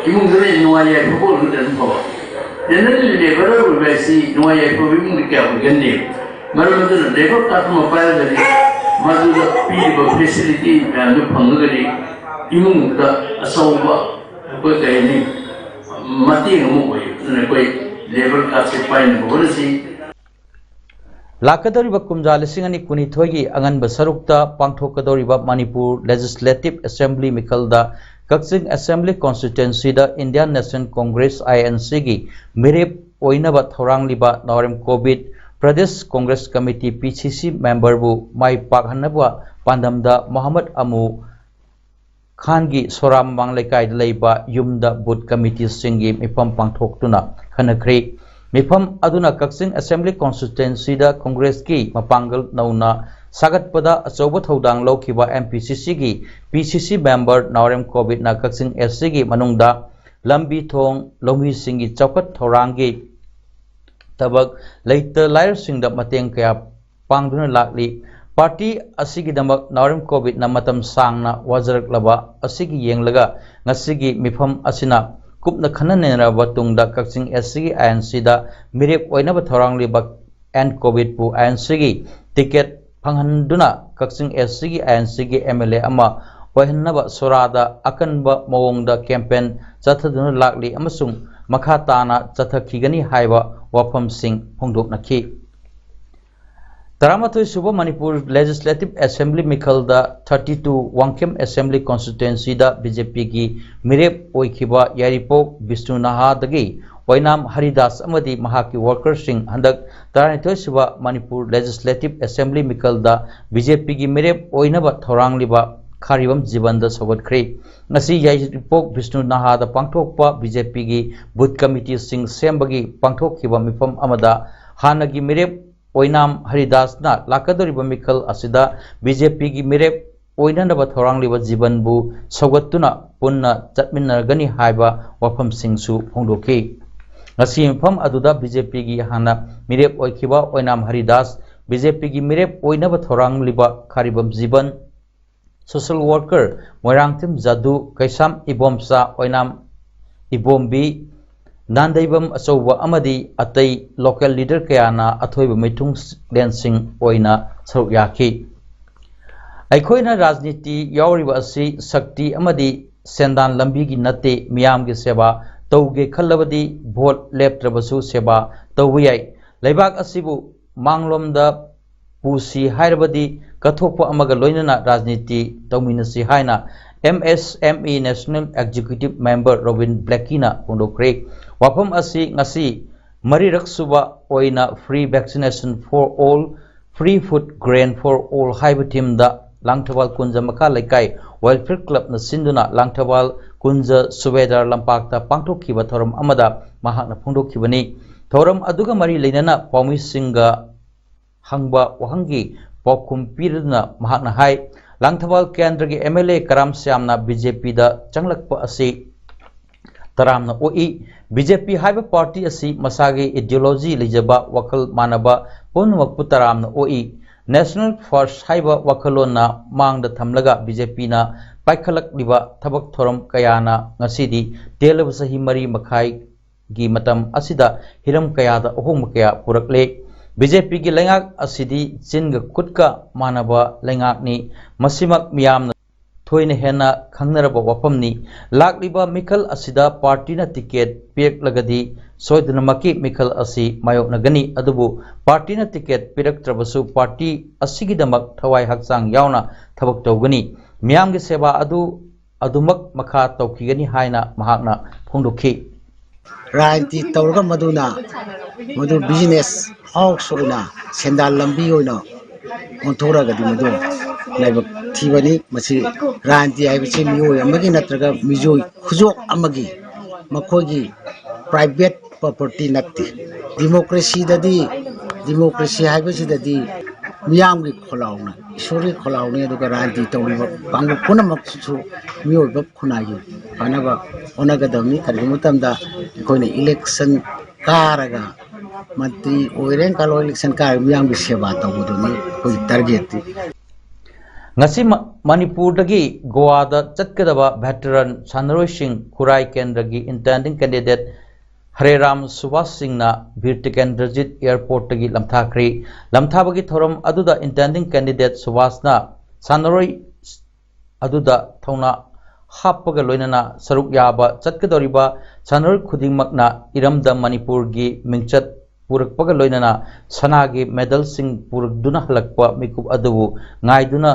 ꯏꯃꯨꯡꯗ ꯂꯩ ꯅꯨꯡꯉꯥꯏ ꯌꯥꯏꯐꯕ ꯑꯣꯏꯔꯒꯗꯤ ꯑꯗꯨꯝ ꯐꯕ꯫ ꯖꯦꯅꯔꯦꯜ ꯂꯦꯕꯔ ꯑꯣꯏꯕ ꯍꯥꯏꯁꯤ ꯅꯨꯡꯉꯥꯏ ꯌꯥꯏꯐꯕ ꯏꯃꯨꯡꯗ ꯀꯌꯥ ꯑꯣꯏꯒꯟꯗꯦ꯫ ꯃꯔꯝ ꯑꯗꯨꯅ ꯂꯦꯕꯔ ꯀꯥꯔꯗ ꯑꯃ ꯄꯥꯏꯔꯒꯗꯤ ꯃꯗꯨꯗ ꯄꯤꯔꯤꯕ ꯐꯦꯁꯤꯂꯤꯇꯤ ꯃꯌꯥꯝꯗꯨ ꯐꯪꯉꯒꯗꯤ ꯏꯃꯨꯡꯗ ꯑꯆꯧꯕ ꯑꯩꯈꯣꯏ ꯀꯩ ꯍꯥꯏꯅꯤ ꯃꯇꯦꯡ ꯑꯃ ꯑꯣꯏ꯫ ꯑꯗꯨꯅ ꯑꯩꯈꯣꯏ ꯂꯦꯕꯔ ꯀꯥꯔꯗꯁꯦ ꯄꯥꯏꯅꯕ ꯍꯣꯠꯅꯁꯤ꯫ ꯂꯥꯛꯀꯗꯧꯔꯤꯕ ꯀꯨꯝꯖꯥ ꯂꯤꯁꯤꯡ ꯑꯅꯤ ꯀꯨꯟꯅꯤꯊꯣꯏꯒꯤ ꯑꯉꯟꯕ ꯁꯔꯨꯛꯇ ꯄꯥꯡꯊꯣꯛꯀꯗꯧꯔꯤꯕ ꯃꯅꯤꯄꯨꯔ ꯂꯦꯖꯤꯁꯂꯦꯇꯤꯚ ꯑꯦꯁꯦꯝꯕ꯭ꯂꯤ ꯃꯤꯈꯜꯗ ꯀꯛꯆꯤꯡ ꯑꯦꯁꯦꯝꯕ꯭ꯂꯤ ꯀꯣꯟꯁꯇꯤꯇ꯭ꯋꯦꯟꯁꯤꯗ Indian national congress, I N ꯁꯤꯒꯤ ꯃꯤꯔꯦꯞ ꯑꯣꯏꯅꯕ ꯊꯧꯔꯥꯡꯂꯤꯕ ꯅꯥꯎꯔꯦꯝ ꯀꯣꯚꯤꯗ Pradesh congress committee, P C C, ꯃꯦꯝꯕꯔꯕꯨ ꯃꯥꯏ ꯄꯥꯛꯍꯟꯅꯕ ꯄꯥꯟꯗꯝꯗ ꯃꯣꯍꯝꯃꯗ ꯑꯃꯨ ꯈꯥꯟꯒꯤ ꯁꯣꯔꯥ ꯃꯃꯥꯡ ꯂꯩꯀꯥꯏꯗ ꯂꯩꯕ ꯌꯨꯝꯗ ꯕꯨꯊ ꯀꯃꯤꯇꯤꯁꯤꯡꯒꯤ ꯃꯤꯐꯝ ꯄꯥꯡꯊꯣꯛꯇꯨꯅ ꯈꯟꯅꯈ꯭ꯔꯦ꯫ ꯃꯤꯐꯝ ꯑꯗꯨꯅ ꯀꯛꯆꯤꯡ ꯑꯦꯁꯦꯝꯕ꯭ꯂꯤ ꯀꯣꯟꯁꯇꯤꯇ꯭ꯋꯦꯟꯁꯤꯗ ꯀꯣꯡꯒ꯭ꯔꯦꯁꯀꯤ ꯃꯄꯥꯡꯒꯜ ꯅꯧꯅ ꯁꯥꯒꯠꯄꯗ ꯑꯆꯧꯕ ꯊꯧꯗꯥꯡ ꯂꯧꯈꯤꯕ ꯑꯦꯝ ꯄꯤ ꯁꯤ ꯁꯤꯒꯤ ꯄꯤ ꯁꯤ ꯁꯤ ꯃꯦꯝꯕꯔ ꯅꯥꯎꯔꯦꯝ ꯀꯣꯚꯤꯗꯅ ꯀꯛꯆꯤꯡ ꯑꯦꯁ ꯁꯤꯒꯤ ꯃꯅꯨꯡꯗ ꯂꯝꯕꯤ ꯊꯣꯡ, ꯂꯧꯃꯤꯁꯤꯡꯒꯤ ꯆꯥꯎꯈꯠ ꯊꯧꯔꯥꯡꯒꯤ ꯊꯕꯛ, ꯂꯩꯇ ꯂꯥꯏꯔꯁꯤꯡꯗ ꯃꯇꯦꯡ ꯀꯌꯥ ꯄꯥꯡꯗꯨꯅ ꯂꯥꯛꯂꯤ꯫ ꯄꯥꯔꯇꯤ ꯑꯁꯤꯒꯤꯗꯃꯛ ꯅꯥꯎꯔꯦꯝ ꯀꯣꯚꯤꯗꯅ ꯃꯇꯝ ꯁꯥꯡꯅ ꯋꯥꯖꯔꯛꯂꯕ ꯑꯁꯤꯒꯤ ꯌꯦꯡꯂꯒ ꯉꯁꯤꯒꯤ ꯃꯤꯐꯝ ꯑꯁꯤꯅ ꯀꯨꯞꯅ ꯈꯟꯅ ꯅꯩꯅꯔꯕ ꯇꯨꯡꯗ ꯀꯛꯆꯤꯡ ꯑꯦꯁ ꯁꯤꯒꯤ ꯑꯥꯏ ꯑꯦꯟ ꯁꯤꯗ ꯃꯤꯔꯦꯞ ꯑꯣꯏꯅꯕ ꯊꯧꯔꯥꯡꯂꯤꯕ ꯑꯦꯟ ꯀꯣꯕꯤꯠꯄꯨ ꯑꯥꯏ ꯑꯦꯟ ꯁꯤꯒꯤ ꯇꯤꯀꯦꯠ ꯐꯪꯍꯟꯗꯨꯅ ꯀꯛꯆꯤꯡ ꯑꯦꯁ ꯁꯤꯒꯤ ꯑꯥꯏ ꯑꯦꯟ ꯁꯤꯒꯤ ꯑꯦꯝ ꯑꯦꯜ ꯑꯦ ꯑꯃ ꯑꯣꯏꯍꯟꯅꯕ ꯁꯣꯔꯥꯗ ꯑꯀꯟꯕ ꯃꯑꯣꯡꯗ ꯀꯦꯝꯄꯦꯟ ꯆꯠꯊꯗꯨꯅ ꯂꯥꯛꯂꯤ ꯑꯃꯁꯨꯡ ꯃꯈꯥ ꯇꯥꯅ ꯆꯠꯊꯈꯤꯒꯅꯤ ꯍꯥꯏꯕ ꯋꯥꯐꯝꯁꯤꯡ ꯐꯣꯡꯗꯣꯛꯅꯈꯤ꯫ ꯇꯔꯥꯃꯥꯊꯣꯏ ꯁꯨꯕ ꯃꯅꯤꯄꯨꯔ ꯂꯦꯖꯤꯁꯂꯦꯇꯤꯚ ꯑꯦꯁꯦꯝꯕ꯭ꯂꯤ ꯃꯤꯈꯜꯗ thirty two ꯋꯥꯡꯈꯦꯝ ꯑꯦꯁꯦꯝꯕ꯭ꯂꯤ ꯀꯣꯟꯁꯇꯤꯇ꯭ꯋꯦꯟꯁꯤꯗ ꯕꯤ ꯖꯦ ꯄꯤꯒꯤ ꯃꯤꯔꯦꯞ ꯑꯣꯏꯈꯤꯕ ꯌꯥꯏꯔꯤꯄꯣꯛ ꯕꯤꯁꯅꯨ ꯅꯍꯥꯗꯒꯤ ꯑꯣꯏꯅꯥꯝ ꯍꯔꯤꯗꯥꯁ ꯑꯃꯗꯤ ꯃꯍꯥꯛꯀꯤ ꯋꯥꯔꯀꯔꯁꯤꯡ ꯍꯟꯗꯛ ꯇꯔꯥꯅꯤꯊꯣꯏ ꯁꯨꯕ ꯃꯅꯤꯄꯨꯔ ꯂꯦꯖꯤꯁꯂꯦꯇꯤꯚ ꯑꯦꯁꯦꯝꯕ꯭ꯂꯤ ꯃꯤꯈꯜꯗ ꯕꯤ ꯖꯦ ꯄꯤꯒꯤ ꯃꯤꯔꯦꯞ ꯑꯣꯏꯅꯕ ꯊꯧꯔꯥꯡꯂꯤꯕ ꯈꯥꯔꯤꯕꯝ ꯖꯤꯕꯟꯗ ꯁꯧꯒꯠꯈ꯭ꯔꯦ꯫ ꯉꯁꯤ ꯌꯥꯏꯔꯤꯄꯣꯛ ꯕꯤꯁꯅꯨ ꯅꯍꯥꯗ ꯄꯥꯡꯊꯣꯛꯄ ꯕꯤ ꯖꯦ ꯄꯤꯒꯤ ꯕꯨꯊ ꯀꯃꯤꯇꯤꯁꯤꯡ ꯁꯦꯝꯕꯒꯤ ꯄꯥꯡꯊꯣꯛꯈꯤꯕ ꯃꯤꯐꯝ ꯑꯃꯗ ꯍꯥꯟꯅꯒꯤ ꯃꯤꯔꯦꯞ ꯑꯣꯏꯅꯥꯝ ꯍꯔꯤꯗꯥꯁꯅ ꯂꯥꯛꯀꯗꯧꯔꯤꯕ ꯃꯤꯈꯜ ꯑꯁꯤꯗ ꯕꯤ ꯖꯦ ꯄꯤꯒꯤ ꯃꯤꯔꯦꯞ ꯑꯣꯏꯅꯅꯕ ꯊꯧꯔꯥꯡꯂꯤꯕ ꯖꯤꯕꯟꯕꯨ ꯁꯧꯒꯠꯇꯨꯅ ꯄꯨꯟꯅ ꯆꯠꯃꯤꯟꯅꯒꯅꯤ ꯍꯥꯏꯕ ꯋꯥꯐꯝꯁꯤꯡꯁꯨ ꯐꯣꯡꯗꯣꯛꯈꯤ꯫ ꯉꯁꯤ ꯃꯐꯝ ꯑꯗꯨꯗ ꯕꯤ ꯖꯦ ꯄꯤꯒꯤ ꯍꯥꯟꯅ ꯃꯤꯔꯦꯞ ꯑꯣꯏꯈꯤꯕ ꯑꯣꯏꯅꯥꯝ ꯍꯔꯤꯗꯥꯁ, ꯕꯤ ꯖꯦ ꯄꯤꯒꯤ ꯃꯤꯔꯦꯞ ꯑꯣꯏꯅꯕ ꯊꯧꯔꯥꯡꯂꯤꯕ ꯈꯥꯔꯤꯕꯝ ꯖꯤꯕꯟ, ꯁꯣꯁꯦꯜ ꯋꯥꯔꯀꯔ ꯃꯣꯏꯔꯥꯡꯊꯦꯝ ꯖꯥꯗꯨ, ꯀꯩꯁꯥꯝ ꯏꯕꯣꯝꯆꯥ, ꯑꯣꯏꯅꯥꯝ ꯏꯕꯣꯝꯕꯤ, ꯅꯥꯟꯗꯩꯕꯝ ꯑꯆꯧꯕ ꯑꯃꯗꯤ ꯑꯇꯩ ꯂꯣꯀꯦꯜ ꯂꯤꯗꯔ ꯀꯌꯥꯅ ꯑꯊꯣꯏꯕ ꯃꯤꯊꯨꯡꯂꯦꯟꯁꯤꯡ ꯑꯣꯏꯅ ꯁꯔꯨꯛ ꯌꯥꯈꯤ꯫ ꯑꯩꯈꯣꯏꯅ ꯔꯥꯖꯅꯤꯇꯤ ꯌꯥꯎꯔꯤꯕ ꯑꯁꯤ ꯁꯛꯇꯤ ꯑꯃꯗꯤ ꯁꯦꯟꯗꯥꯟ ꯂꯝꯕꯤꯒꯤ ꯅꯠꯇꯦ, ꯃꯤꯌꯥꯝꯒꯤ ꯁꯦꯕꯥ ꯇꯧꯒꯦ ꯈꯜꯂꯕꯗꯤ ꯚꯣꯠ ꯂꯦꯞꯇ꯭ꯔꯕꯁꯨ ꯁꯦꯕꯥ ꯇꯧꯕ ꯌꯥꯏ꯫ ꯂꯩꯕꯥꯛ ꯑꯁꯤꯕꯨ ꯃꯥꯡꯂꯣꯝꯗ ꯄꯨꯁꯤ ꯍꯥꯏꯔꯕꯗꯤ ꯀꯠꯊꯣꯛꯄ ꯑꯃꯒ ꯂꯣꯏꯅꯅ ꯔꯥꯖꯅꯤꯇꯤ ꯇꯧꯃꯤꯟꯅꯁꯤ ꯍꯥꯏꯅ M S M E National Executive Member Robin ꯕ꯭ꯂꯦꯀꯤꯅ ꯐꯣꯡꯗꯣꯛꯈ꯭ꯔꯦ꯫ ꯋꯥꯐꯝ ꯑꯁꯤ ꯉꯁꯤ ꯃꯔꯤꯔꯛ ꯁꯨꯕ ꯑꯣꯏꯅ Free Vaccination for All, Free Food Grain for All ꯍꯥꯏꯕ ꯊꯤꯝꯗ ꯂꯥꯡꯊꯕꯥꯜ ꯀꯨꯟꯖ ꯃꯈꯥ ꯂꯩꯀꯥꯏ ꯋꯦꯜꯐꯤꯌꯔ ꯀ꯭ꯂꯕꯅ ꯁꯤꯟꯗꯨꯅ ꯂꯥꯡꯊꯕꯥꯜ ꯀꯨꯟꯖ ꯁꯨꯕꯦꯗꯥꯔ ꯂꯝꯄꯥꯛꯇ ꯄꯥꯡꯊꯣꯛꯈꯤꯕ ꯊꯧꯔꯝ ꯑꯃꯗ ꯃꯍꯥꯛꯅ ꯐꯣꯡꯗꯣꯛꯈꯤꯕꯅꯤ꯫ ꯊꯧꯔꯝ ꯑꯗꯨꯒ ꯃꯔꯤ ꯂꯩꯅꯅ ꯄꯥꯎꯃꯤꯁꯤꯡꯒ ꯍꯪꯕ ꯋꯥꯍꯪꯒꯤ ꯄꯥꯎꯈꯨꯝ ꯄꯤꯗꯨꯅ ꯃꯍꯥꯛꯅ ꯍꯥꯏ, ꯂꯥꯡꯊꯕꯥꯜ ꯀꯦꯟꯗ꯭ꯔꯒꯤ ꯑꯦꯝ ꯑꯦꯜ ꯑꯦ ꯀꯔꯥꯝ ꯁ꯭ꯌꯥꯝꯅ ꯕꯤ ꯖꯦ ꯄꯤꯗ ꯆꯪꯂꯛꯄ ꯑꯁꯤ ꯇꯔꯥꯝꯅ ꯑꯣꯛꯏ꯫ ꯕꯤ ꯖꯦ ꯄꯤ ꯍꯥꯏꯕ ꯄꯥꯔꯇꯤ ꯑꯁꯤ ꯃꯁꯥꯒꯤ ꯏꯗꯤꯑꯣꯂꯣꯖꯤ ꯂꯩꯖꯕ, ꯋꯥꯈꯜ ꯃꯥꯟꯅꯕ ꯄꯨꯝꯅꯃꯛꯄꯨ ꯇꯔꯥꯝꯅ ꯑꯣꯛꯏ꯫ National First ꯍꯥꯏꯕ ꯋꯥꯈꯜꯂꯣꯟꯅ ꯃꯥꯡꯗ ꯊꯝꯂꯒ ꯕꯤ ꯖꯦ ꯄꯤꯅ ꯄꯥꯏꯈꯠꯂꯛꯂꯤꯕ ꯊꯕꯛ ꯊꯧꯔꯝ ꯀꯌꯥꯅ ꯉꯁꯤꯗꯤ ꯇꯦꯜꯂꯕ ꯆꯍꯤ ꯃꯔꯤ ꯃꯈꯥꯏ ꯒꯤ ꯃꯇꯝ ꯑꯁꯤꯗ ꯍꯤꯔꯝ ꯀꯌꯥꯗ ꯑꯍꯣꯡꯕ ꯀꯌꯥ ꯄꯨꯔꯛꯂꯦ꯫ ꯕꯤ ꯖꯦ ꯄꯤꯒꯤ ꯂꯩꯉꯥꯛ ꯑꯁꯤꯗꯤ ꯆꯤꯟꯒ ꯈꯨꯠꯀ ꯃꯥꯟꯅꯕ ꯂꯩꯉꯥꯛꯅꯤ꯫ ꯃꯁꯤꯃꯛ ꯃꯤꯌꯥꯝꯅ ꯊꯣꯏꯅ ꯍꯦꯟꯅ ꯈꯪꯅꯔꯕ ꯋꯥꯐꯝꯅꯤ꯫ ꯂꯥꯛꯂꯤꯕ ꯃꯤꯈꯜ ꯑꯁꯤꯗ ꯄꯥꯔꯇꯤꯅ ꯇꯤꯀꯦꯠ ꯄꯤꯔꯛꯂꯒꯗꯤ ꯁꯣꯏꯗꯅꯃꯛꯀꯤ ꯃꯤꯈꯜ ꯑꯁꯤ ꯃꯥꯌꯣꯛꯅꯒꯅꯤ꯫ ꯑꯗꯨꯕꯨ ꯄꯥꯔꯇꯤꯅ ꯇꯤꯀꯦꯠ ꯄꯤꯔꯛꯇ꯭ꯔꯕꯁꯨ ꯄꯥꯔꯇꯤ ꯑꯁꯤꯒꯤꯗꯃꯛ ꯊꯋꯥꯏ ꯍꯛꯆꯥꯡ ꯌꯥꯎꯅ ꯊꯕꯛ ꯇꯧꯒꯅꯤ꯫ ꯃꯤꯌꯥꯝꯒꯤ ꯁꯦꯕꯥ ꯑꯗꯨ ꯑꯗꯨꯃꯛ ꯃꯈꯥ ꯇꯧꯈꯤꯒꯅꯤ ꯍꯥꯏꯅ ꯃꯍꯥꯛꯅ ꯐꯣꯡꯗꯣꯛꯈꯤ꯫ ꯔꯥꯖꯅꯤꯇꯤ ꯇꯧꯔꯒ ꯃꯗꯨꯅ ꯃꯗꯨ ꯕꯤꯖꯤꯅꯦꯁ ꯍꯥꯎꯁ ꯑꯣꯏꯅ, ꯁꯦꯟꯗꯥꯟ ꯂꯝꯕꯤ ꯑꯣꯏꯅ ꯑꯣꯟꯊꯣꯔꯛꯑꯒꯗꯤ ꯃꯗꯨ ꯂꯥꯏꯕꯛ ꯊꯤꯕꯅꯤ꯫ ꯃꯁꯤ ꯔꯥꯖꯅꯤꯇꯤ ꯍꯥꯏꯕꯁꯤ ꯃꯤꯑꯣꯏ ꯑꯃꯒꯤ ꯅꯠꯇ꯭ꯔꯒ ꯃꯤꯑꯣꯏ ꯈꯨꯖꯣꯛ ꯑꯃꯒꯤ ꯃꯈꯣꯏꯒꯤ ꯄ꯭ꯔꯥꯏꯚꯦꯠ ꯄ꯭ꯔꯣꯄꯔꯇꯤ ꯅꯠꯇꯦ꯫ ꯗꯤꯃꯣꯀ꯭ꯔꯦꯁꯤꯗꯗꯤ, ꯗꯤꯃꯣꯀ꯭ꯔꯦꯁꯤ ꯍꯥꯏꯕꯁꯤꯗꯗꯤ ꯃꯤꯌꯥꯝꯒꯤ ꯈꯣꯜꯂꯥꯎꯅ, ꯏꯁꯣꯔꯒꯤ ꯈꯣꯜꯂꯥꯎꯅꯤ꯫ ꯑꯗꯨꯒ ꯔꯥꯖꯅꯤꯇꯤ ꯇꯧꯔꯤꯕ ꯀꯥꯡꯕꯨ ꯄꯨꯝꯅꯃꯛꯁꯤꯁꯨ ꯃꯤꯑꯣꯏꯕ ꯈꯨꯟꯅꯥꯏꯒꯤ ꯐꯅꯕ ꯍꯣꯠꯅꯒꯗꯕꯅꯤ꯫ ꯀꯔꯤꯒꯨꯝꯕ ꯃꯇꯝꯗ ꯑꯩꯈꯣꯏꯅ ꯏꯂꯦꯛꯁꯟ ꯀꯥꯔꯒ ꯃꯟꯇ꯭ꯔꯤ ꯑꯣꯏꯔꯦꯅ ꯈꯜꯂꯣ, ꯏꯂꯦꯛꯁꯟ ꯀꯥꯔꯒ ꯃꯤꯌꯥꯝꯒꯤ ꯁꯦꯕꯥ ꯇꯧꯕꯗꯨꯅꯤ ꯑꯩꯈꯣꯏꯒꯤ ꯇꯥꯔꯒꯦꯠꯇꯤ꯫ ꯉꯁꯤ ꯃ-, ꯃꯅꯤꯄꯨꯔꯗꯒꯤ ꯒꯣꯋꯥꯗ ꯆꯠꯀꯗꯕ ꯚꯦꯇꯔꯟ ꯁꯥꯟꯅꯔꯣꯏꯁꯤꯡ ꯈꯨꯔꯥꯏ ꯀꯦꯟꯗ꯭ꯔꯒꯤ intending candidate ꯍꯔꯦꯔꯥꯝ ꯁꯨꯕꯥꯁ ꯁꯤꯡꯅ ꯕꯤꯔ ꯇꯤꯀꯦꯟꯗ꯭ꯔꯖꯤꯠ ꯑꯦꯌꯔꯄꯣꯔꯠꯇꯒꯤ ꯂꯝꯊꯥꯈ꯭ꯔꯤ꯫ ꯂꯝꯊꯥꯕꯒꯤ ꯊꯧꯔꯝ ꯑꯗꯨꯗ intending candidate ꯁꯨꯕꯥꯁꯅ ꯁꯥꯟꯅꯔꯣꯏ ꯑꯗꯨꯗ ꯊꯧꯅꯥ ꯍꯥꯞꯄꯒ ꯂꯣꯏꯅꯅ ꯁꯔꯨꯛ ꯌꯥꯕ ꯆꯠꯀꯗꯧꯔꯤꯕ ꯁꯥꯟꯅꯔꯣꯏ ꯈꯨꯗꯤꯡꯃꯛꯅ ꯏꯔꯝꯗꯝ ꯃꯅꯤꯄꯨꯔꯒꯤ ꯃꯤꯡꯆꯠ ꯄꯨꯔꯛꯄꯒ ꯂꯣꯏꯅꯅ ꯁꯅꯥꯒꯤ ꯃꯦꯗꯜꯁꯤꯡ ꯄꯨꯔꯛꯇꯨꯅ ꯍꯜꯂꯛꯄ ꯃꯤꯀꯨꯞ ꯑꯗꯨꯕꯨ ꯉꯥꯏꯗꯨꯅ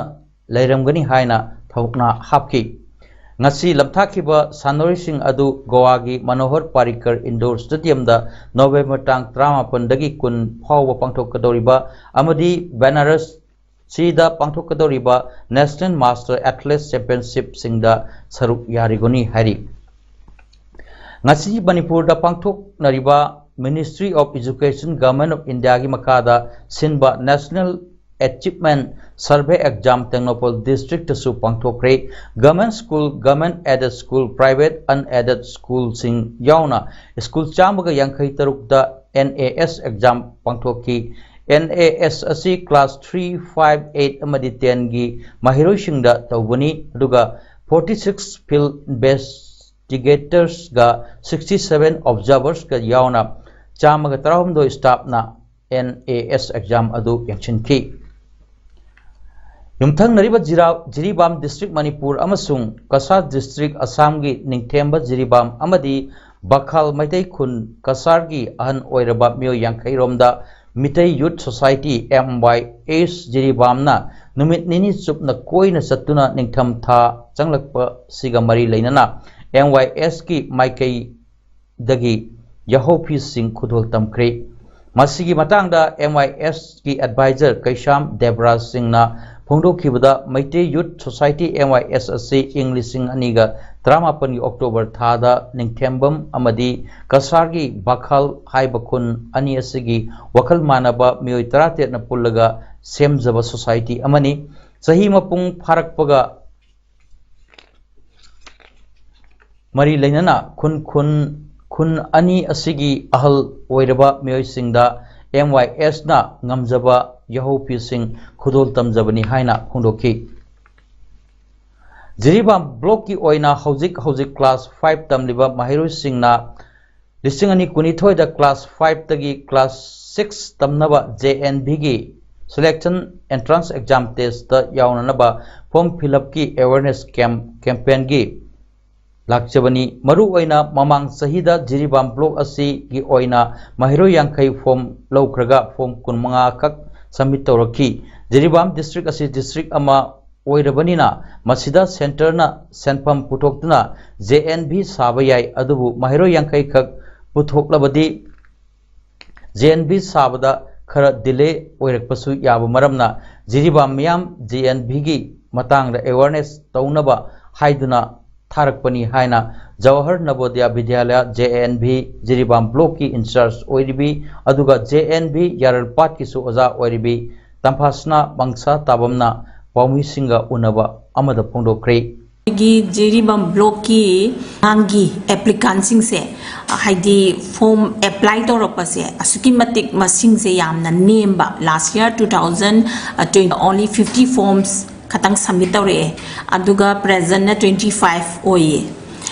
ꯂꯩꯔꯝꯒꯅꯤ ꯍꯥꯏꯅ ꯊꯧꯅꯥ ꯍꯥꯞꯈꯤ꯫ ꯉꯁꯤ ꯂꯝꯊꯥꯈꯤꯕ ꯁꯥꯟꯅꯔꯣꯏꯁꯤꯡ ꯑꯗꯨ ꯒꯣꯋꯥꯒꯤ ꯃꯅꯣꯍꯔ ꯄꯥꯔꯤꯀꯔ ꯏꯟꯗꯣꯔ ꯁ꯭ꯇꯦꯗꯤꯌꯝꯗ ꯅꯣꯕꯦꯝꯕꯔ ꯇꯥꯡ ꯇꯔꯥꯃꯥꯄꯟꯗꯒꯤ ꯀꯨꯟ ꯐꯥꯎꯕ ꯄꯥꯡꯊꯣꯛꯀꯗꯧꯔꯤꯕ ꯑꯃꯗꯤ ꯕꯦꯅꯥꯔꯁ ꯁꯤꯗ ꯄꯥꯡꯊꯣꯛꯀꯗꯧꯔꯤꯕ National Master Athlete Championshipꯁꯤꯡꯗ ꯁꯔꯨꯛ ꯌꯥꯔꯤꯒꯅꯤ ꯍꯥꯏꯔꯤ꯫ ꯉꯁꯤ ꯃꯅꯤꯄꯨꯔꯗ ꯄꯥꯡꯊꯣꯛꯅꯔꯤꯕ Ministry of Education, Government of Indiaꯒꯤ ꯃꯈꯥꯗ ꯁꯤꯟꯕ National Achievement Survey Exam Tengnoupal ꯗꯤꯁꯇ꯭ꯔꯤꯛꯇꯁꯨ ꯄꯥꯡꯊꯣꯛꯈ꯭ꯔꯦ꯫ Government school, government aided school, private unaided schoolꯁꯤꯡ ꯌꯥꯎꯅ ꯁ꯭ꯀꯨꯜ ꯆꯥꯝꯃꯒ ꯌꯥꯡꯈꯩ ꯇꯔꯨꯛꯇ N A S exam ꯄꯥꯡꯊꯣꯛꯈꯤ꯫ N A S ꯑꯁꯤ class three, five, eight ꯑꯃꯗꯤ tenꯒꯤ ꯃꯍꯩꯔꯣꯏꯁꯤꯡꯗ ꯇꯧꯕꯅꯤ, ꯑꯗꯨꯒ forty six field investigators ꯒ sixty seven observers ꯒ ꯌꯥꯎꯅ ꯆꯥꯝꯃꯒ ꯇꯔꯥꯍꯨꯝꯗꯣꯏ staff ꯅ ꯑꯦꯟ ꯑꯦ ꯑꯦꯁ ꯑꯦꯛꯖꯥꯝ ꯑꯗꯨ ꯌꯦꯡꯁꯤꯟꯈꯤ꯫ ꯌꯨꯝꯊꯪꯅꯔꯤꯕ ꯖꯤꯔꯥ-, ꯖꯤꯔꯤꯕꯥꯝ ꯗꯤꯁꯇ꯭ꯔꯤꯛ ꯃꯅꯤꯄꯨꯔ ꯑꯃꯁꯨꯡ ꯀꯁꯥꯔ ꯗꯤꯁꯇ꯭ꯔꯤꯛ ꯑꯁꯥꯝꯒꯤ ꯅꯤꯡꯊꯦꯝꯕ ꯖꯤꯔꯤꯕꯥꯝ ꯑꯃꯗꯤ ꯕꯈꯥꯜ ꯃꯩꯇꯩ ꯈꯨꯟ ꯀꯁꯥꯔꯒꯤ ꯑꯍꯟ ꯑꯣꯏꯔꯕ ꯃꯤꯑꯣꯏ ꯌꯥꯡꯈꯩ ꯔꯣꯝꯗ ꯃꯤꯇꯩ ꯌꯨꯠ ꯁꯣꯁꯥꯏꯇꯤ, ꯑꯦꯝ ꯋꯥꯏ ꯑꯦꯁ, ꯖꯤꯔꯤꯕꯥꯝꯅ ꯅꯨꯃꯤꯠ ꯅꯤꯅꯤ ꯆꯨꯞꯅ ꯀꯣꯏꯅ ꯆꯠꯇꯨꯅ ꯅꯤꯡꯊꯝ ꯊꯥ ꯆꯪꯂꯛꯄꯁꯤꯒ ꯃꯔꯤ ꯂꯩꯅꯅ ꯑꯦꯝ ꯋꯥꯏ ꯑꯦꯁꯀꯤ ꯃꯥꯏꯀꯩ ꯗꯒꯤ ꯌꯥꯍꯧꯐꯤꯁꯤꯡ ꯈꯨꯗꯣꯜ ꯇꯝꯈ꯭ꯔꯦ꯫ ꯃꯁꯤꯒꯤ ꯃꯇꯥꯡꯗ ꯑꯦꯝ ꯋꯥꯏ ꯑꯦꯁꯀꯤ ꯑꯦꯗꯚꯥꯏꯖꯔ ꯀꯩꯁꯥꯝ ꯗꯦꯕꯔꯥꯖ ꯁꯤꯡꯅ ꯐꯣꯡꯗꯣꯛꯈꯤꯕꯗ, ꯃꯩꯇꯩ ꯌꯨꯠ ꯁꯣꯁꯥꯏꯇꯤ, ꯑꯦꯝ ꯋꯥꯏ ꯑꯦꯁ, ꯑꯁꯤ ꯏꯪ ꯂꯤꯁꯤꯡ ꯑꯅꯤꯒ ꯇꯔꯥꯃꯥꯄꯟꯒꯤ ꯑꯣꯛꯇꯣꯕꯔ ꯊꯥꯗ ꯅꯤꯡꯊꯦꯝꯕꯝ ꯑꯃꯗꯤ ꯀꯁꯥꯔꯒꯤ ꯕꯥꯈꯥꯜ ꯍꯥꯏꯕ ꯈꯨꯟ ꯑꯅꯤ ꯑꯁꯤꯒꯤ ꯋꯥꯈꯜ ꯃꯥꯟꯅꯕ ꯃꯤꯑꯣꯏ ꯇꯔꯥꯇꯔꯦꯠꯅ ꯄꯨꯜꯂꯒ ꯁꯦꯝꯖꯕ ꯁꯣꯁꯥꯏꯇꯤ ꯑꯃꯅꯤ꯫ ꯆꯍꯤ ꯃꯄꯨꯡ ꯐꯥꯔꯛꯄꯒ ꯃꯔꯤ ꯂꯩꯅꯅ ꯈꯨꯟ, ꯈꯨꯟ, ꯈꯨꯟ ꯑꯅꯤ ꯑꯁꯤꯒꯤ ꯑꯍꯜ ꯑꯣꯏꯔꯕ ꯃꯤꯑꯣꯏꯁꯤꯡꯗ ꯑꯦꯝ ꯋꯥꯏ ꯑꯦꯁꯅ ꯉꯝꯖꯕ ꯌꯥꯍꯧꯐꯤꯁꯤꯡ ꯈꯨꯗꯣꯜ ꯇꯝꯖꯕꯅꯤ ꯍꯥꯏꯅ ꯐꯣꯡꯗꯣꯛꯈꯤ꯫ ꯖꯤꯔꯤꯕꯥꯝ ꯕ꯭ꯂꯣꯛꯀꯤ ꯑꯣꯏꯅ ꯍꯧꯖꯤꯛ ꯍꯧꯖꯤꯛ ꯀ꯭ꯂꯥꯁ ꯐꯥꯏꯚ ꯇꯝꯂꯤꯕ ꯃꯍꯩꯔꯣꯏꯁꯤꯡꯅ ꯂꯤꯁꯤꯡ ꯑꯅꯤ ꯀꯨꯟꯅꯤꯊꯣꯏꯗ ꯀ꯭ꯂꯥꯁ ꯐꯥꯏꯚꯇꯒꯤ ꯀ꯭ꯂꯥꯁ ꯁꯤꯛꯁ ꯇꯝꯅꯕ ꯖꯦ ꯑꯦꯟ ꯚꯤꯒꯤ ꯁꯦꯂꯦꯛꯁꯟ ꯑꯦꯟꯇ꯭ꯔꯥꯟꯁ ꯑꯦꯛꯖꯥꯝ ꯇꯦꯁꯇ ꯌꯥꯎꯅꯅꯕ ꯐꯣꯔꯝ ꯐꯤꯜ ꯑꯞꯀꯤ ꯑꯦꯋꯦꯔꯅꯦꯁ ꯀꯦꯝ, ꯀꯦꯝꯄꯦꯟꯒꯤ ꯂꯥꯛꯆꯕꯅꯤ꯫ ꯃꯔꯨꯑꯣꯏꯅ ꯃꯃꯥꯡ ꯆꯍꯤꯗ ꯖꯤꯔꯤꯕꯥꯝ ꯕ꯭ꯂꯣꯛ ꯑꯁꯤꯒꯤ ꯑꯣꯏꯅ ꯃꯍꯩꯔꯣꯏ ꯌꯥꯡꯈꯩ ꯐꯣꯔꯝ ꯂꯧꯈ꯭ꯔꯒ ꯐꯣꯔꯝ ꯀꯨꯟꯃꯉꯥ ꯈꯛ ꯁꯕꯃꯤꯠ ꯇꯧꯔꯛꯈꯤ꯫ ꯖꯤꯔꯤꯕꯥꯝ ꯗꯤꯁꯇ꯭ꯔꯤꯛ ꯑꯁꯤ ꯗꯤꯁꯇ꯭ꯔꯤꯛ ꯑꯃ ꯑꯣꯏꯔꯕꯅꯤꯅ ꯃꯁꯤꯗ ꯁꯦꯟꯇꯔꯅ ꯁꯦꯟꯐꯝ ꯄꯨꯊꯣꯛꯇꯨꯅ ꯖꯦ ꯑꯦꯟ ꯚꯤ ꯁꯥꯕ ꯌꯥꯏ, ꯑꯗꯨꯕꯨ ꯃꯍꯩꯔꯣꯏ ꯌꯥꯡꯈꯩ ꯈꯛ ꯄꯨꯊꯣꯛꯂꯕꯗꯤ ꯖꯦ ꯑꯦꯟ ꯚꯤ ꯁꯥꯕꯗ ꯈꯔ ꯗꯤꯂꯦ ꯑꯣꯏꯔꯛꯄꯁꯨ ꯌꯥꯕ ꯃꯔꯝꯅ ꯖꯤꯔꯤꯕꯥꯝ ꯃꯤꯌꯥꯝ ꯖꯦ ꯑꯦꯟ ꯚꯤꯒꯤ ꯃꯇꯥꯡꯗ ꯑꯦꯋꯦꯔꯅꯦꯁ ꯇꯧꯅꯕ ꯍꯥꯏꯗꯨꯅ ꯊꯥꯔꯛꯄꯅꯤ ꯍꯥꯏꯅ Jawahar Navodaya Vidyalaya, J N V, Jiribam ꯕ꯭ꯂꯣꯛꯀꯤ ꯏꯟꯆꯥꯔꯖ ꯑꯣꯏꯔꯤꯕꯤ, ꯑꯗꯨꯒ ꯖꯦ ꯑꯦꯟ ꯚꯤ ꯌꯥꯔꯜꯄꯥꯠꯀꯤꯁꯨ ꯑꯣꯖꯥ ꯑꯣꯏꯔꯤꯕꯤ ꯇꯝꯐꯥꯁꯅꯥ ꯃꯪꯁꯥ ꯇꯥꯕꯝꯅ ꯄꯥꯎꯃꯤꯁꯤꯡꯒ ꯎꯅꯕ ꯑꯃꯗ ꯐꯣꯡꯗꯣꯛꯈ꯭ꯔꯦ꯫ ꯑꯩꯈꯣꯏꯒꯤ ꯖꯤꯔꯤꯕꯥꯝ ꯕ꯭ꯂꯣꯛꯀꯤ ꯑꯉꯥꯡꯒꯤ ꯑꯦꯄ꯭ꯂꯤꯀꯥꯟꯁꯤꯡꯁꯦ, ꯍꯥꯏꯗꯤ ꯐꯣꯔꯝ ꯑꯦꯄ꯭ꯂꯥꯏ ꯇꯧꯔꯛꯄꯁꯦ ꯑꯁꯨꯛꯀꯤ ꯃꯇꯤꯛ ꯃꯁꯤꯡꯁꯦ ꯌꯥꯝꯅ ꯅꯦꯝꯕ, last year two thousand twenty only fifty forms ꯈꯇꯪ ꯁꯕꯃꯤꯠ ꯇꯧꯔꯛꯑꯦ, ꯑꯗꯨꯒ ꯄ꯭ꯔꯦꯖꯦꯟꯅ twenty five ꯑꯣꯏꯌꯦ꯫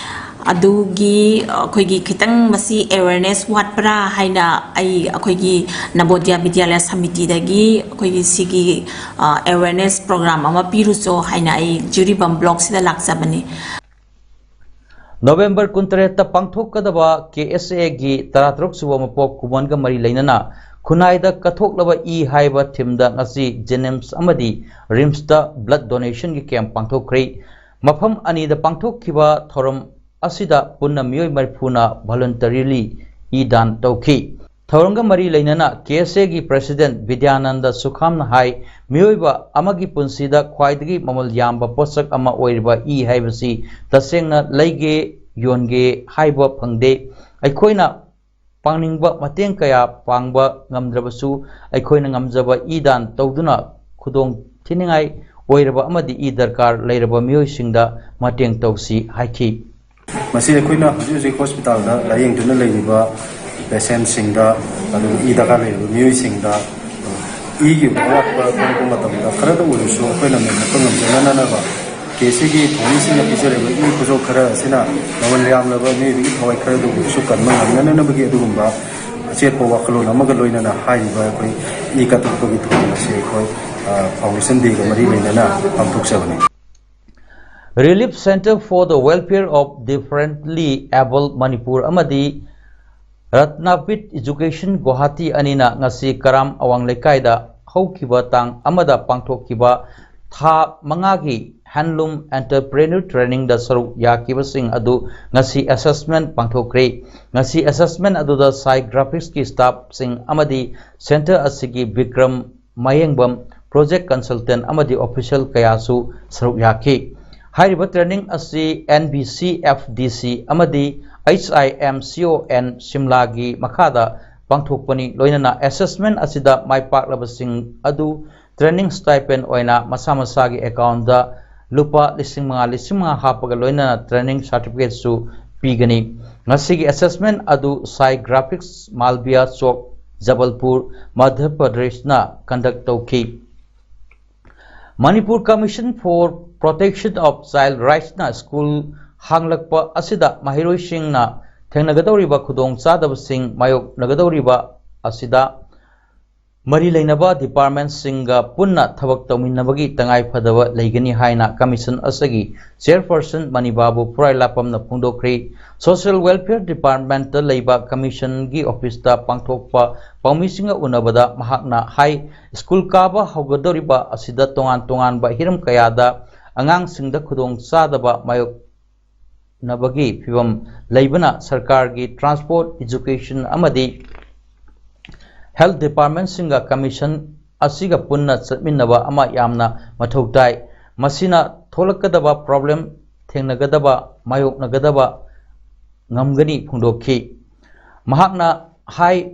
ꯑꯗꯨꯒꯤ ꯑꯩꯈꯣꯏꯒꯤ ꯈꯤꯇꯪ ꯃꯁꯤ ꯑꯦꯋꯦꯔꯅꯦꯁ ꯋꯥꯠꯄ꯭ꯔꯥ ꯍꯥꯏꯅ ꯑꯩ ꯑꯩꯈꯣꯏꯒꯤ ꯅꯕꯣꯗꯤꯌꯥ ꯕꯤꯗ꯭ꯌꯥꯂꯌꯥ ꯁꯃꯤꯇꯤꯗꯒꯤ ꯑꯩꯈꯣꯏꯒꯤ ꯁꯤꯒꯤ ꯑꯦꯋꯦꯔꯅꯦꯁ ꯄ꯭ꯔꯣꯒ꯭ꯔꯥꯝ ꯑꯃ ꯄꯤꯔꯨꯆꯣ ꯍꯥꯏꯅ ꯑꯩ ꯖꯤꯔꯤꯕꯥꯝ ꯕ꯭ꯂꯣꯛꯁꯤꯗ ꯂꯥꯛꯆꯕꯅꯤ꯫ ꯅꯣꯕꯦꯝꯕꯔ ꯀꯨꯟꯇꯔꯦꯠꯇ ꯄꯥꯡꯊꯣꯛꯀꯗꯕ ꯀꯦ ꯑꯦꯁ ꯑꯦꯒꯤ ꯇꯔꯥꯇꯔꯨꯛ ꯁꯨꯕ ꯃꯄꯣꯛ ꯀꯨꯝꯑꯣꯟꯒ ꯃꯔꯤ ꯂꯩꯅꯅ ꯈꯨꯟꯅꯥꯏꯗ ꯀꯠꯊꯣꯛꯂꯕ ꯏ ꯍꯥꯏꯕ ꯊꯤꯝꯗ ꯉꯁꯤ ꯖꯦꯅꯤꯝꯁ ꯑꯃꯗꯤ ꯔꯤꯝꯁꯇ ꯕ꯭ꯂꯗ ꯗꯣꯅꯦꯁꯟꯒꯤ ꯀꯦꯝꯞ ꯄꯥꯡꯊꯣꯛꯈ꯭ꯔꯦ꯫ ꯃꯐꯝ ꯑꯅꯤꯗ ꯄꯥꯡꯊꯣꯛꯈꯤꯕ ꯊꯧꯔꯝ ꯑꯁꯤꯗ ꯄꯨꯟꯅ ꯃꯤꯑꯣꯏ ꯃꯔꯤꯐꯨꯅ ꯚꯣꯂꯨꯟꯇꯔꯤꯂꯤ ꯏ ꯗꯥꯟ ꯇꯧꯈꯤ꯫ ꯊꯧꯔꯝꯒ ꯃꯔꯤ ꯂꯩꯅꯅ ꯀꯦ ꯑꯦꯁ ꯑꯦꯒꯤ ꯄ꯭ꯔꯦꯁꯤꯗꯦꯟꯠ ꯕꯤꯗ꯭ꯌꯥꯅꯟꯗ ꯁꯨꯈꯥꯝꯅ ꯍꯥꯏ, ꯃꯤꯑꯣꯏꯕ ꯑꯃꯒꯤ ꯄꯨꯟꯁꯤꯗ ꯈ꯭ꯋꯥꯏꯗꯒꯤ ꯃꯃꯜ ꯌꯥꯝꯕ ꯄꯣꯠꯁꯛ ꯑꯃ ꯑꯣꯏꯔꯤꯕ ꯏ ꯍꯥꯏꯕꯁꯤ ꯇꯁꯦꯡꯅ ꯂꯩꯒꯦ, ꯌꯣꯟꯒꯦ ꯍꯥꯏꯕ ꯐꯪꯗꯦ꯫ ꯑꯩꯈꯣꯏꯅ ꯄꯥꯡꯅꯤꯡꯕ ꯃꯇꯦꯡ ꯀꯌꯥ ꯄꯥꯡꯕ ꯉꯝꯗ꯭ꯔꯕꯁꯨ, ꯑꯩꯈꯣꯏꯅ ꯉꯝꯖꯕ ꯏ ꯗꯥꯟ ꯇꯧꯗꯨꯅ ꯈꯨꯗꯣꯡ ꯊꯤꯅꯤꯡꯉꯥꯏ ꯑꯣꯏꯔꯕ ꯑꯃꯗꯤ ꯏ ꯗꯔꯀꯥꯔ ꯂꯩꯔꯕ ꯃꯤꯑꯣꯏꯁꯤꯡꯗ ꯃꯇꯦꯡ ꯇꯧꯁꯤ ꯍꯥꯏꯈꯤ꯫ ꯃꯁꯤ ꯑꯩꯈꯣꯏꯅ ꯍꯧꯖꯤꯛ ꯍꯧꯖꯤꯛ ꯍꯣꯁꯄꯤꯇꯥꯜꯗ ꯂꯥꯌꯦꯡꯗꯨꯅ ꯂꯩꯔꯤꯕ ꯄꯦꯁꯦꯟꯁꯤꯡꯗ, ꯑꯗꯨꯒ ꯏ ꯗꯔꯀꯥꯔ ꯂꯩꯔꯤꯕ ꯃꯤꯑꯣꯏꯁꯤꯡꯗ ꯏꯒꯤ ꯑꯋꯥꯠꯄ ꯊꯣꯛꯂꯛꯄ ꯃꯇꯝꯗ ꯈꯔꯗ ꯑꯣꯏꯔꯁꯨ ꯑꯩꯈꯣꯏꯅ ꯃꯦꯟꯈꯠꯄ ꯉꯝꯖꯅꯅꯕ ꯀꯦ ꯑꯦꯁ ꯑꯦꯒꯤ ꯊꯧꯃꯤꯁꯤꯡꯅ ꯄꯤꯖꯔꯤꯕ ꯏ ꯈꯨꯗꯣꯜ ꯈꯔ ꯑꯁꯤꯅ ꯃꯃꯜ ꯌꯥꯝꯂꯕ ꯃꯤꯑꯣꯏꯕꯒꯤ ꯊꯋꯥꯏ ꯈꯔꯗ ꯑꯣꯏꯔꯁꯨ ꯀꯟꯕ ꯉꯝꯅꯅꯕꯒꯤ ꯑꯗꯨꯒꯨꯝꯕ ꯑꯆꯦꯠꯄ ꯋꯥꯈꯜꯂꯣꯟ ꯑꯃꯒ ꯂꯣꯏꯅꯅ ꯍꯥꯏꯔꯤꯕ ꯑꯩꯈꯣꯏ ꯏ ꯀꯠꯊꯣꯛꯄꯒꯤ ꯊꯧꯔꯝ ꯑꯁꯤ ꯑꯩꯈꯣꯏ, ꯑ, ꯐꯥꯎꯟꯗꯦꯁꯟ ꯗꯦꯒ ꯃꯔꯤ ꯂꯩꯅꯅ ꯄꯥꯡꯊꯣꯛꯆꯕꯅꯤ꯫ Relief Centre for the Welfare of Differently Abled Manipur ꯑꯃꯗꯤ ꯔꯠꯅꯥꯄꯤꯠ ꯏꯖꯨꯀꯦꯁꯟ ꯒꯨꯋꯥꯍꯥꯇꯤ ꯑꯅꯤꯅ ꯉꯁꯤ ꯀꯔꯥꯝ ꯑꯋꯥꯡ ꯂꯩꯀꯥꯏꯗ ꯍꯧꯈꯤꯕ ꯇꯥꯡ ꯑꯃꯗ ꯄꯥꯡꯊꯣꯛꯈꯤꯕ ꯊꯥ ꯃꯉꯥꯒꯤ ꯍꯦꯟꯂꯨꯝ ꯑꯦꯟꯇꯔꯄ꯭ꯔꯦꯅꯔ ꯇ꯭ꯔꯦꯅꯤꯡꯗ ꯁꯔꯨꯛ ꯌꯥꯈꯤꯕꯁꯤꯡ ꯑꯗꯨ ꯉꯁꯤ ꯑꯦꯁꯦꯁꯃꯦꯟꯠ ꯄꯥꯡꯊꯣꯛꯈ꯭ꯔꯦ꯫ ꯉꯁꯤ ꯑꯦꯁꯦꯁꯃꯦꯟꯠ ꯑꯗꯨꯗ ꯁꯥꯏ ꯒ꯭ꯔꯥꯐꯤꯛꯁꯀꯤ ꯁ꯭ꯇꯥꯐꯁꯤꯡ ꯑꯃꯗꯤ ꯁꯦꯟꯇꯔ ꯑꯁꯤꯒꯤ ꯕꯤꯀ꯭ꯔꯝ ꯃꯌꯦꯡꯕꯝ, ꯄ꯭ꯔꯣꯖꯦꯛ ꯀꯟꯁꯜꯇꯦꯟꯠ ꯑꯃꯗꯤ ꯑꯣꯐꯤꯁꯤꯌꯦꯜ ꯀꯌꯥꯁꯨ ꯁꯔꯨꯛ ꯌꯥꯈꯤ꯫ ꯍꯥꯏꯔꯤꯕ ꯇ꯭ꯔꯦꯅꯤꯡ ꯑꯁꯤ N B C F D C ꯑꯃꯗꯤ ꯑꯩꯆ ꯑꯥꯏ ꯑꯦꯝ ꯁꯤ ꯑꯣ ꯑꯦꯟ ꯁꯤꯝꯂꯥꯒꯤ ꯃꯈꯥꯗ ꯄꯥꯡꯊꯣꯛꯄꯅꯤ꯫ ꯂꯣꯏꯅꯅ ꯑꯦꯁꯦꯁꯃꯦꯟꯠ ꯑꯁꯤꯗ ꯃꯥꯏ ꯄꯥꯛꯂꯕꯁꯤꯡ ꯑꯗꯨ ꯇ꯭ꯔꯦꯅꯤꯡ ꯁ꯭ꯇꯥꯏꯄꯦꯟ ꯑꯣꯏꯅ ꯃꯁꯥ ꯃꯁꯥꯒꯤ ꯑꯦꯀꯥꯎꯟꯗ ꯂꯨꯄꯥ ꯂꯤꯁꯤꯡ ꯃꯉꯥ, ꯂꯤꯁꯤꯡ ꯃꯉꯥ ꯍꯥꯞꯄꯒ ꯂꯣꯏꯅꯅ ꯇ꯭ꯔꯦꯅꯤꯡ ꯁꯥꯔꯇꯤꯐꯤꯀꯦꯠꯁꯨ ꯄꯤꯒꯅꯤ꯫ ꯉꯁꯤꯒꯤ ꯑꯦꯁꯦꯁꯃꯦꯟꯠ ꯑꯗꯨ ꯁꯥꯏ ꯒ꯭ꯔꯥꯐꯤꯛꯁ, ꯃꯥꯜꯕꯤꯌꯥ ꯆꯣꯛ, ꯖꯕꯜꯄꯨꯔ, ꯃꯙ꯭ꯌ ꯄ꯭ꯔꯗꯦꯁꯅ ꯀꯟꯗꯛ ꯇꯧꯈꯤ꯫ Manipur Commission for Protection of Child Rightsꯅ ꯁ꯭ꯀꯨꯜ ꯍꯥꯡꯂꯛꯄ ꯑꯁꯤꯗ ꯃꯍꯩꯔꯣꯏꯁꯤꯡꯅ ꯊꯦꯡꯅꯒꯗꯧꯔꯤꯕ ꯈꯨꯗꯣꯡꯆꯥꯗꯕꯁꯤꯡ ꯃꯥꯌꯣꯛꯅꯒꯗꯧꯔꯤꯕ ꯑꯁꯤꯗ ꯃꯔꯤ ꯂꯩꯅꯕ ꯗꯤꯄꯥꯔꯠꯃꯦꯟꯁꯤꯡꯒ ꯄꯨꯟꯅ ꯊꯕꯛ ꯇꯧꯃꯤꯟꯅꯕꯒꯤ ꯇꯉꯥꯏ ꯐꯗꯕ ꯂꯩꯒꯅꯤ ꯍꯥꯏꯅ ꯀꯃꯤꯁꯟ ꯑꯁꯤꯒꯤ ꯆꯦꯌꯔꯄꯔꯁꯟ ꯃꯅꯤꯕꯥꯕꯨ ꯐꯨꯔꯥꯏꯂꯥꯄꯝꯅ ꯐꯣꯡꯗꯣꯛꯈ꯭ꯔꯤ꯫ ꯁꯣꯁꯤꯌꯦꯜ ꯋꯦꯜꯐꯤꯌꯔ ꯗꯤꯄꯥꯔꯠꯃꯦꯟꯇ ꯂꯩꯕ ꯀꯃꯤꯁꯟꯒꯤ ꯑꯣꯐꯤꯁꯇ ꯄꯥꯡꯊꯣꯛꯄ ꯄꯥꯎꯃꯤꯁꯤꯡꯒ ꯎꯅꯕꯗ ꯃꯍꯥꯛꯅ ꯍꯥꯏ, ꯁ꯭ꯀꯨꯜ ꯀꯥꯕ ꯍꯧꯒꯗꯧꯔꯤꯕ ꯑꯁꯤꯗ ꯇꯣꯉꯥꯟ ꯇꯣꯉꯥꯟꯕ ꯍꯤꯔꯝ ꯀꯌꯥꯗ ꯑꯉꯥꯡꯁꯤꯡꯗ ꯈꯨꯗꯣꯡꯆꯥꯗꯕ ꯃꯥꯌꯣꯛ ꯅꯕꯒꯤ ꯐꯤꯚꯝ ꯂꯩꯕꯅ ꯁꯔꯀꯥꯔꯒꯤ ꯇ꯭ꯔꯥꯟꯁꯄꯣꯔꯠ, ꯏꯖꯨꯀꯦꯁꯟ ꯑꯃꯗꯤ ꯍꯦꯜꯊ ꯗꯤꯄꯥꯔꯠꯃꯦꯟꯁꯤꯡꯒ ꯀꯃꯤꯁꯟ ꯑꯁꯤꯒ ꯄꯨꯟꯅ ꯆꯠꯃꯤꯟꯅꯕ ꯑꯃ ꯌꯥꯝꯅ ꯃꯊꯧ ꯇꯥꯏ꯫ ꯃꯁꯤꯅ ꯊꯣꯛꯂꯛꯀꯗꯕ ꯄ꯭ꯔꯣꯕ꯭ꯂꯦꯝ ꯊꯦꯡꯅꯒꯗꯕ, ꯃꯥꯌꯣꯛꯅꯒꯗꯕ ꯉꯝꯒꯅꯤ ꯐꯣꯡꯗꯣꯛꯈꯤ꯫ ꯃꯍꯥꯛꯅ ꯍꯥꯏ,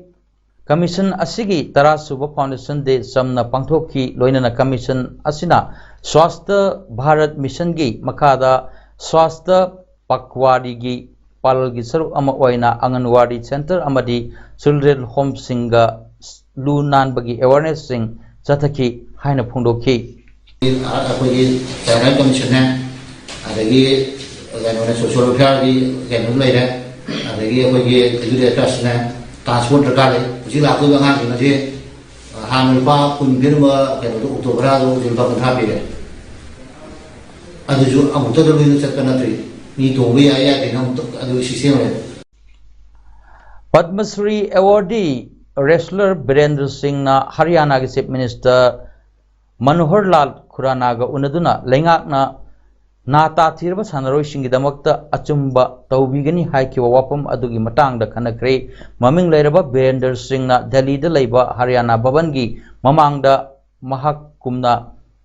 ꯀꯃꯤꯁꯟ ꯑꯁꯤꯒꯤ ꯇꯔꯥꯁꯨꯕ ꯐꯥꯎꯟꯗꯦꯁꯟ ꯗꯦ ꯆꯝꯅ ꯄꯥꯡꯊꯣꯛꯈꯤ꯫ ꯂꯣꯏꯅꯅ ꯀꯃꯤꯁꯟ ꯑꯁꯤꯅ ꯁ꯭ꯋꯥꯁꯊ ꯚꯥꯔꯠ ꯃꯤꯁꯟꯒꯤ ꯃꯈꯥꯗ ꯁ꯭ꯋꯥꯁꯊ ꯄꯥꯈ꯭ꯋꯥꯔꯤꯒꯤ ꯄꯥꯂꯜꯒꯤ ꯁꯔꯨꯛ ꯑꯃ ꯑꯣꯏꯅ ꯑꯪꯒꯟꯋꯥꯗꯤ ꯁꯦꯟꯇꯔ ꯑꯃꯗꯤ ꯆꯤꯜꯗ꯭ꯔꯦꯟ ꯍꯣꯝꯁꯤꯡꯒ ꯂꯨ ꯅꯥꯟꯕꯒꯤ ꯑꯦꯋꯥꯔꯅꯦꯁꯁꯤꯡ ꯆꯠꯊꯈꯤ ꯍꯥꯏꯅ ꯐꯣꯡꯗꯣꯛꯈꯤ꯫ ꯑꯩꯈꯣꯏꯒꯤ ꯆꯥꯏꯜ ꯔꯥꯏꯠ ꯀꯃꯤꯁꯟꯅꯦ, ꯑꯗꯒꯤ ꯀꯩꯅꯣꯅꯦ, ꯁꯣꯁꯤꯌꯦꯜ ꯋꯦꯜꯐꯤꯌꯥꯔꯒꯤ ꯀꯩꯅꯣ ꯂꯩꯔꯦ, ꯑꯗꯒꯤ ꯑꯩꯈꯣꯏꯒꯤ ꯌꯨꯠ ꯑꯦꯐꯤꯌꯔꯁꯅꯦ, ꯇ꯭ꯔꯥꯟꯁꯄꯣꯔꯠ ꯗꯔꯀꯥꯔ ꯂꯩ꯫ ꯍꯧꯖꯤꯛ ꯂꯥꯛꯇꯣꯏꯕ ꯑꯉꯥꯡꯁꯤꯡ ꯑꯁꯤ ꯍꯥꯟꯅ ꯂꯨꯄꯥ ꯀꯨꯟ ꯄꯤꯔꯝꯕ ꯀꯩꯅꯣꯗꯣ, ꯑꯣꯛꯇꯣ ꯚꯔꯥꯗꯣ ꯍꯧꯖꯤꯛ ꯂꯨꯄꯥ ꯀꯨꯟꯊ꯭ꯔꯥ ꯄꯤꯔꯦ꯫ ꯑꯗꯨꯁꯨ ꯑꯃꯨꯛꯇꯗ ꯂꯣꯏꯅ ꯆꯠꯄ ꯅꯠꯇ꯭ꯔꯤ꯫ ꯃꯤ ꯇꯣꯡꯕ ꯌꯥꯏ ꯌꯥꯗꯦꯅ ꯑꯃꯨꯛꯇ ꯑꯗꯨ ꯁꯤꯁꯇꯦꯝ ꯂꯩ꯫ ꯄꯗꯃ ꯁ꯭ꯔꯤ ꯑꯦꯋꯥꯔꯗꯤ ꯔꯦꯁꯂꯔ ꯕꯤꯔꯦꯟꯗ꯭ꯔ ꯁꯤꯡꯅ ꯍꯔꯤꯌꯥꯅꯥꯒꯤ ꯆꯤꯐ ꯃꯤꯅꯤꯁꯇꯔ ꯃꯅꯣꯍꯔ ꯂꯥꯜ ꯈꯨꯔꯥꯅꯥꯒ ꯎꯅꯗꯨꯅ ꯂꯩꯉꯥꯛꯅ ꯅꯥ ꯇꯥꯊꯤꯔꯕ ꯁꯥꯟꯅꯔꯣꯏꯁꯤꯡꯒꯤꯗꯃꯛꯇ ꯑꯆꯨꯝꯕ ꯇꯧꯕꯤꯒꯅꯤ ꯍꯥꯏꯈꯤꯕ ꯋꯥꯐꯝ ꯑꯗꯨꯒꯤ ꯃꯇꯥꯡꯗ ꯈꯟꯅꯈ꯭ꯔꯦ꯫ ꯃꯃꯤꯡ ꯂꯩꯔꯕ ꯕꯤꯔꯦꯟꯗ꯭ꯔ ꯁꯤꯡꯅ ꯗꯦꯜꯂꯤꯗ ꯂꯩꯕ ꯍꯔꯤꯌꯥꯅꯥ ꯚꯕꯟꯒꯤ ꯃꯃꯥꯡꯗ ꯃꯍꯥꯛꯀꯨꯝꯅ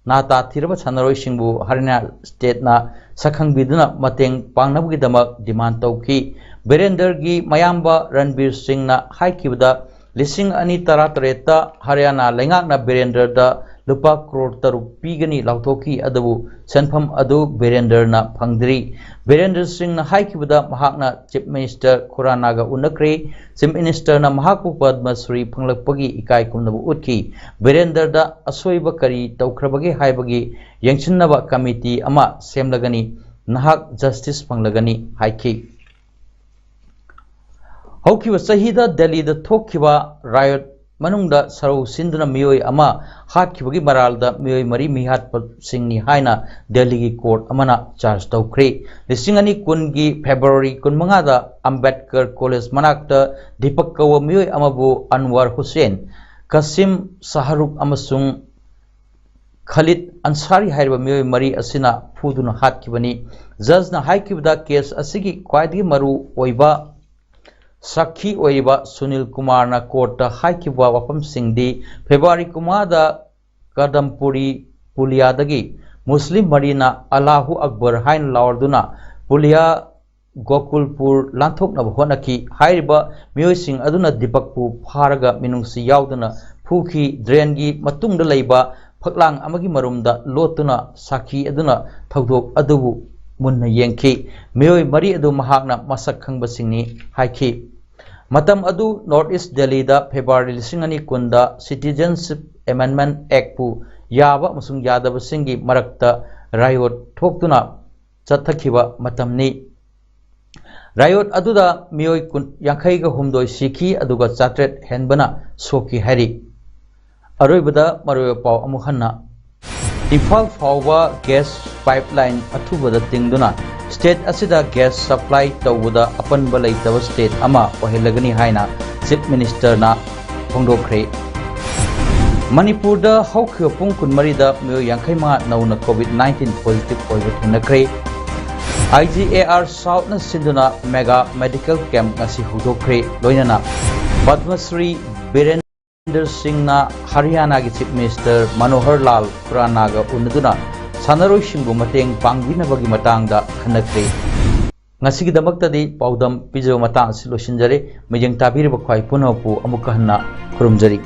ꯅꯥ ꯇꯥꯊꯤꯔꯕ ꯁꯥꯟꯅꯔꯣꯏꯁꯤꯡꯕꯨ ꯍꯔꯤꯌꯥꯅꯥ ꯁ꯭ꯇꯦꯠꯅ ꯁꯛꯈꯪꯕꯤꯗꯨꯅ ꯃꯇꯦꯡ ꯄꯥꯡꯅꯕꯒꯤꯗꯃꯛ ꯗꯤꯃꯥꯟ ꯇꯧꯈꯤ꯫ ꯕꯤꯔꯦꯟꯗ꯭ꯔꯒꯤ ꯃꯌꯥꯝꯕ ꯔꯟꯕꯤꯔ ꯁꯤꯡꯅ ꯍꯥꯏꯈꯤꯕꯗ, ꯂꯤꯁꯤꯡ ꯑꯅꯤ ꯇꯔꯥꯇꯔꯦꯠꯇ ꯍꯔꯤꯌꯥꯅꯥ ꯂꯩꯉꯥꯛꯅ ꯕꯤꯔꯦꯟꯗ꯭ꯔꯗ ꯂꯨꯄꯥ ꯀ꯭ꯔꯣꯔ ꯇꯔꯨꯛ ꯄꯤꯒꯅꯤ ꯂꯥꯎꯊꯣꯛꯈꯤ, ꯑꯗꯨꯕꯨ ꯁꯦꯟꯐꯝ ꯑꯗꯨ ꯕꯤꯔꯦꯟꯗ꯭ꯔꯅ ꯐꯪꯗ꯭ꯔꯤ꯫ ꯕꯤꯔꯦꯟꯗ꯭ꯔ ꯁꯤꯡꯅ ꯍꯥꯏꯈꯤꯕꯗ, ꯃꯍꯥꯛꯅ ꯆꯤꯐ ꯃꯤꯅꯤꯁꯇꯔ ꯈꯨꯔꯥꯅꯥꯒ ꯎꯅꯈ꯭ꯔꯦ꯫ ꯆꯤꯐ ꯃꯤꯅꯤꯁꯇꯔꯅ ꯃꯍꯥꯛꯄꯨ ꯄꯗꯃ ꯁ꯭ꯔꯤ ꯐꯪꯂꯛꯄꯒꯤ ꯏꯀꯥꯏ ꯈꯨꯝꯅꯕ ꯎꯠꯈꯤ꯫ ꯕꯤꯔꯦꯟꯗ꯭ꯔꯗ ꯑꯁꯣꯏꯕ ꯀꯔꯤ ꯇꯧꯈ꯭ꯔꯕꯒꯦ ꯍꯥꯏꯕꯒꯤ ꯌꯦꯡꯁꯤꯟꯅꯕ ꯀꯃꯤꯇꯤ ꯑꯃ ꯁꯦꯝꯂꯒꯅꯤ꯫ ꯅꯍꯥꯛ ꯖꯁꯇꯤꯁ ꯐꯪꯂꯒꯅꯤ ꯍꯥꯏꯈꯤ꯫ ꯍꯧꯈꯤꯕ ꯆꯍꯤꯗ ꯗꯦꯜꯂꯤꯗ ꯊꯣꯛꯈꯤꯕ ꯔꯥꯌꯣꯠ ꯃꯅꯨꯡꯗ ꯁꯔꯧ ꯁꯤꯟꯗꯨꯅ ꯃꯤꯑꯣꯏ ꯑꯃ ꯍꯥꯠꯈꯤꯕꯒꯤ ꯃꯔꯥꯜꯗ ꯃꯤꯑꯣꯏ ꯃꯔꯤ ꯃꯤꯍꯥꯠꯄꯁꯤꯡꯅꯤ ꯍꯥꯏꯅ ꯗꯦꯜꯂꯤꯒꯤ ꯀꯣꯔꯠ ꯑꯃꯅ ꯆꯥꯔꯖ ꯇꯧꯈ꯭ꯔꯦ꯫ ꯂꯤꯁꯤꯡ ꯑꯅꯤ ꯀꯨꯟꯒꯤ ꯐꯦꯕ꯭ꯔꯨꯋꯥꯔꯤ ꯀꯨꯟꯃꯉꯥꯗ ꯑꯝꯕꯦꯗꯀꯔ ꯀꯣꯂꯦꯖ ꯃꯅꯥꯛꯇ ꯗꯤꯄꯛ ꯀꯧꯕ ꯃꯤꯑꯣꯏ ꯑꯃꯕꯨ ꯑꯟꯋꯔ ꯍꯨꯁꯦꯟ, ꯀꯁꯤꯝ ꯁꯥꯍꯔꯨꯈ ꯑꯃꯁꯨꯡ ꯈꯂꯤꯗ ꯑꯟꯁꯥꯔꯤ ꯍꯥꯏꯔꯤꯕ ꯃꯤꯑꯣꯏ ꯃꯔꯤ ꯑꯁꯤꯅ ꯐꯨꯗꯨꯅ ꯍꯥꯠꯈꯤꯕꯅꯤ꯫ ꯖꯖꯅ ꯍꯥꯏꯈꯤꯕꯗ ꯀꯦꯁ ꯑꯁꯤꯒꯤ ꯈ꯭ꯋꯥꯏꯗꯒꯤ ꯃꯔꯨ ꯑꯣꯏꯕ ꯁꯥꯈꯤ ꯑꯣꯏꯔꯤꯕ ꯁꯨꯅꯤꯜ ꯀꯨꯃꯥꯔꯅ ꯀꯣꯔꯠꯇ ꯍꯥꯏꯈꯤꯕ ꯋꯥꯐꯝꯁꯤꯡꯗꯤ ꯐꯦꯕ꯭ꯔꯨꯋꯥꯔꯤ ꯀꯨꯟꯃꯉꯥꯗ ꯀꯗꯝꯄꯨꯔꯤ ꯄꯨꯂꯤꯌꯥꯗꯒꯤ ꯃꯨꯁꯂꯤꯝ ꯃꯔꯤꯅ "ꯑꯜꯂꯥꯍꯨ ꯑꯛꯕꯔ" ꯍꯥꯏꯅ ꯂꯥꯎꯔꯗꯨꯅ ꯄꯨꯂꯤꯌꯥ ꯒꯣꯀꯨꯜꯄꯨꯔ ꯂꯥꯟꯊꯣꯛꯅꯕ ꯍꯣꯠꯅꯈꯤ꯫ ꯍꯥꯏꯔꯤꯕ ꯃꯤꯑꯣꯏꯁꯤꯡ ꯑꯗꯨꯅ ꯗꯤꯄꯛꯄꯨ ꯐꯥꯔꯒ ꯃꯤꯅꯨꯡꯁꯤ ꯌꯥꯎꯗꯅ ꯐꯨꯈꯤ꯫ ꯗ꯭ꯔꯦꯟꯒꯤ ꯃꯇꯨꯡꯗ ꯂꯩꯕ ꯐꯛꯂꯥꯡ ꯑꯃꯒꯤ ꯃꯔꯨꯝꯗ ꯂꯣꯠꯇꯨꯅ ꯁꯥꯈꯤ ꯑꯗꯨꯅ ꯊꯧꯗꯣꯛ ꯑꯗꯨꯕꯨ ꯃꯨꯟꯅ ꯌꯦꯡꯈꯤ꯫ ꯃꯤꯑꯣꯏ ꯃꯔꯤ ꯑꯗꯨ ꯃꯍꯥꯛꯅ ꯃꯁꯛ ꯈꯪꯕꯁꯤꯡꯅꯤ ꯍꯥꯏꯈꯤ꯫ ꯃꯇꯝ ꯑꯗꯨ ꯅꯣꯔꯠ ꯏꯁ ꯗꯦꯜꯂꯤꯗ ꯐꯦꯕ꯭ꯔꯨꯋꯥꯔꯤ ꯂꯤꯁꯤꯡ ꯑꯅꯤ ꯀꯨꯟꯗ Citizenship Amendment Actꯄꯨ ꯌꯥꯕ ꯑꯃꯁꯨꯡ ꯌꯥꯗꯕꯁꯤꯡꯒꯤ ꯃꯔꯛꯇ ꯔꯥꯌꯣꯠ ꯊꯣꯛꯇꯨꯅ ꯆꯠꯊꯈꯤꯕ ꯃꯇꯝꯅꯤ꯫ ꯔꯥꯌꯣꯠ ꯑꯗꯨꯗ ꯃꯤꯑꯣꯏ ꯀꯨꯟ, ꯌꯥꯡꯈꯩꯒ ꯍꯨꯝꯗꯣꯏ ꯁꯤꯈꯤ, ꯑꯗꯨꯒ ꯆꯥꯇ꯭ꯔꯦꯠ ꯍꯦꯟꯕꯅ ꯁꯣꯛꯈꯤ ꯍꯥꯏꯔꯤ꯫ ꯑꯔꯣꯏꯕꯗ ꯃꯔꯨꯑꯣꯏꯕ ꯄꯥꯎ ꯑꯃꯨꯛ ꯍꯟꯅ꯫ ꯏꯝꯐꯥꯜ ꯐꯥꯎꯕ ꯒ꯭ꯌꯥꯁ ꯄꯥꯏꯞꯂꯥꯏꯟ ꯑꯊꯨꯕꯗ ꯇꯤꯡꯗꯨꯅ ꯁ꯭ꯇꯦꯠ ꯑꯁꯤꯗ ꯒ꯭ꯌꯥꯁ ꯁꯄ꯭ꯂꯥꯏ ꯇꯧꯕꯗ ꯑꯄꯟꯕ ꯂꯩꯇꯕ ꯁ꯭ꯇꯦꯠ ꯑꯃ ꯑꯣꯏꯍꯜꯂꯒꯅꯤ ꯍꯥꯏꯅ ꯆꯤꯐ ꯃꯤꯅꯤꯁꯇꯔꯅ ꯐꯣꯡꯗꯣꯛꯈ꯭ꯔꯦ꯫ ꯃꯅꯤꯄꯨꯔꯗ ꯍꯧꯈꯤꯕ ꯄꯨꯡ ꯀꯨꯟꯃꯔꯤꯗ ꯃꯤꯑꯣꯏ ꯌꯥꯡꯈꯩ ꯃꯉꯥ ꯅꯧꯅ ꯀꯣꯚꯤꯗ ꯅꯥꯏꯟꯇꯤꯟ ꯄꯣꯖꯤꯇꯤꯚ ꯑꯣꯏꯕ ꯊꯦꯡꯅꯈ꯭ꯔꯦ꯫ ꯑꯥꯏ ꯖꯤ ꯑꯦ ꯑꯥꯔ ꯁꯥꯎꯠꯅ ꯁꯤꯟꯗꯨꯅ ꯃꯦꯒꯥ ꯃꯦꯗꯤꯀꯦꯜ ꯀꯦꯝꯞ ꯉꯁꯤ ꯍꯧꯗꯣꯛꯈ꯭ꯔꯦ꯫ ꯂꯣꯏꯅꯅ ꯄꯗꯃ ꯁ꯭ꯔꯤ ꯕꯤꯔꯦꯟ ꯕꯤꯔꯦꯟꯗꯔ ꯁꯤꯡꯅ ꯍꯔꯤꯌꯥꯅꯥꯒꯤ ꯆꯤꯐ ꯃꯤꯅꯤꯁꯇꯔ ꯃꯅꯣꯍꯔ ꯂꯥꯜ ꯈꯨꯔꯥꯅꯥꯒ ꯎꯅꯗꯨꯅ ꯁꯥꯟꯅꯔꯣꯏꯁꯤꯡꯕꯨ ꯃꯇꯦꯡ ꯄꯥꯡꯕꯤꯅꯕꯒꯤ ꯃꯇꯥꯡꯗ ꯈꯟꯅꯈ꯭ꯔꯦ꯫ ꯉꯁꯤꯒꯤꯗꯃꯛꯇꯗꯤ ꯄꯥꯎꯗꯝ ꯄꯤꯖꯕ ꯃꯇꯥꯡ ꯑꯁꯤ ꯂꯣꯏꯁꯤꯟꯖꯔꯦ꯫ ꯃꯤꯠꯌꯦꯡ ꯇꯥꯕꯤꯔꯤꯕ ꯈ꯭ꯋꯥꯏ ꯄꯨꯝꯅꯃꯛꯄꯨ ꯑꯃꯨꯛꯀ ꯍꯟꯅ ꯈꯨꯔꯨꯝꯖꯔꯤ꯫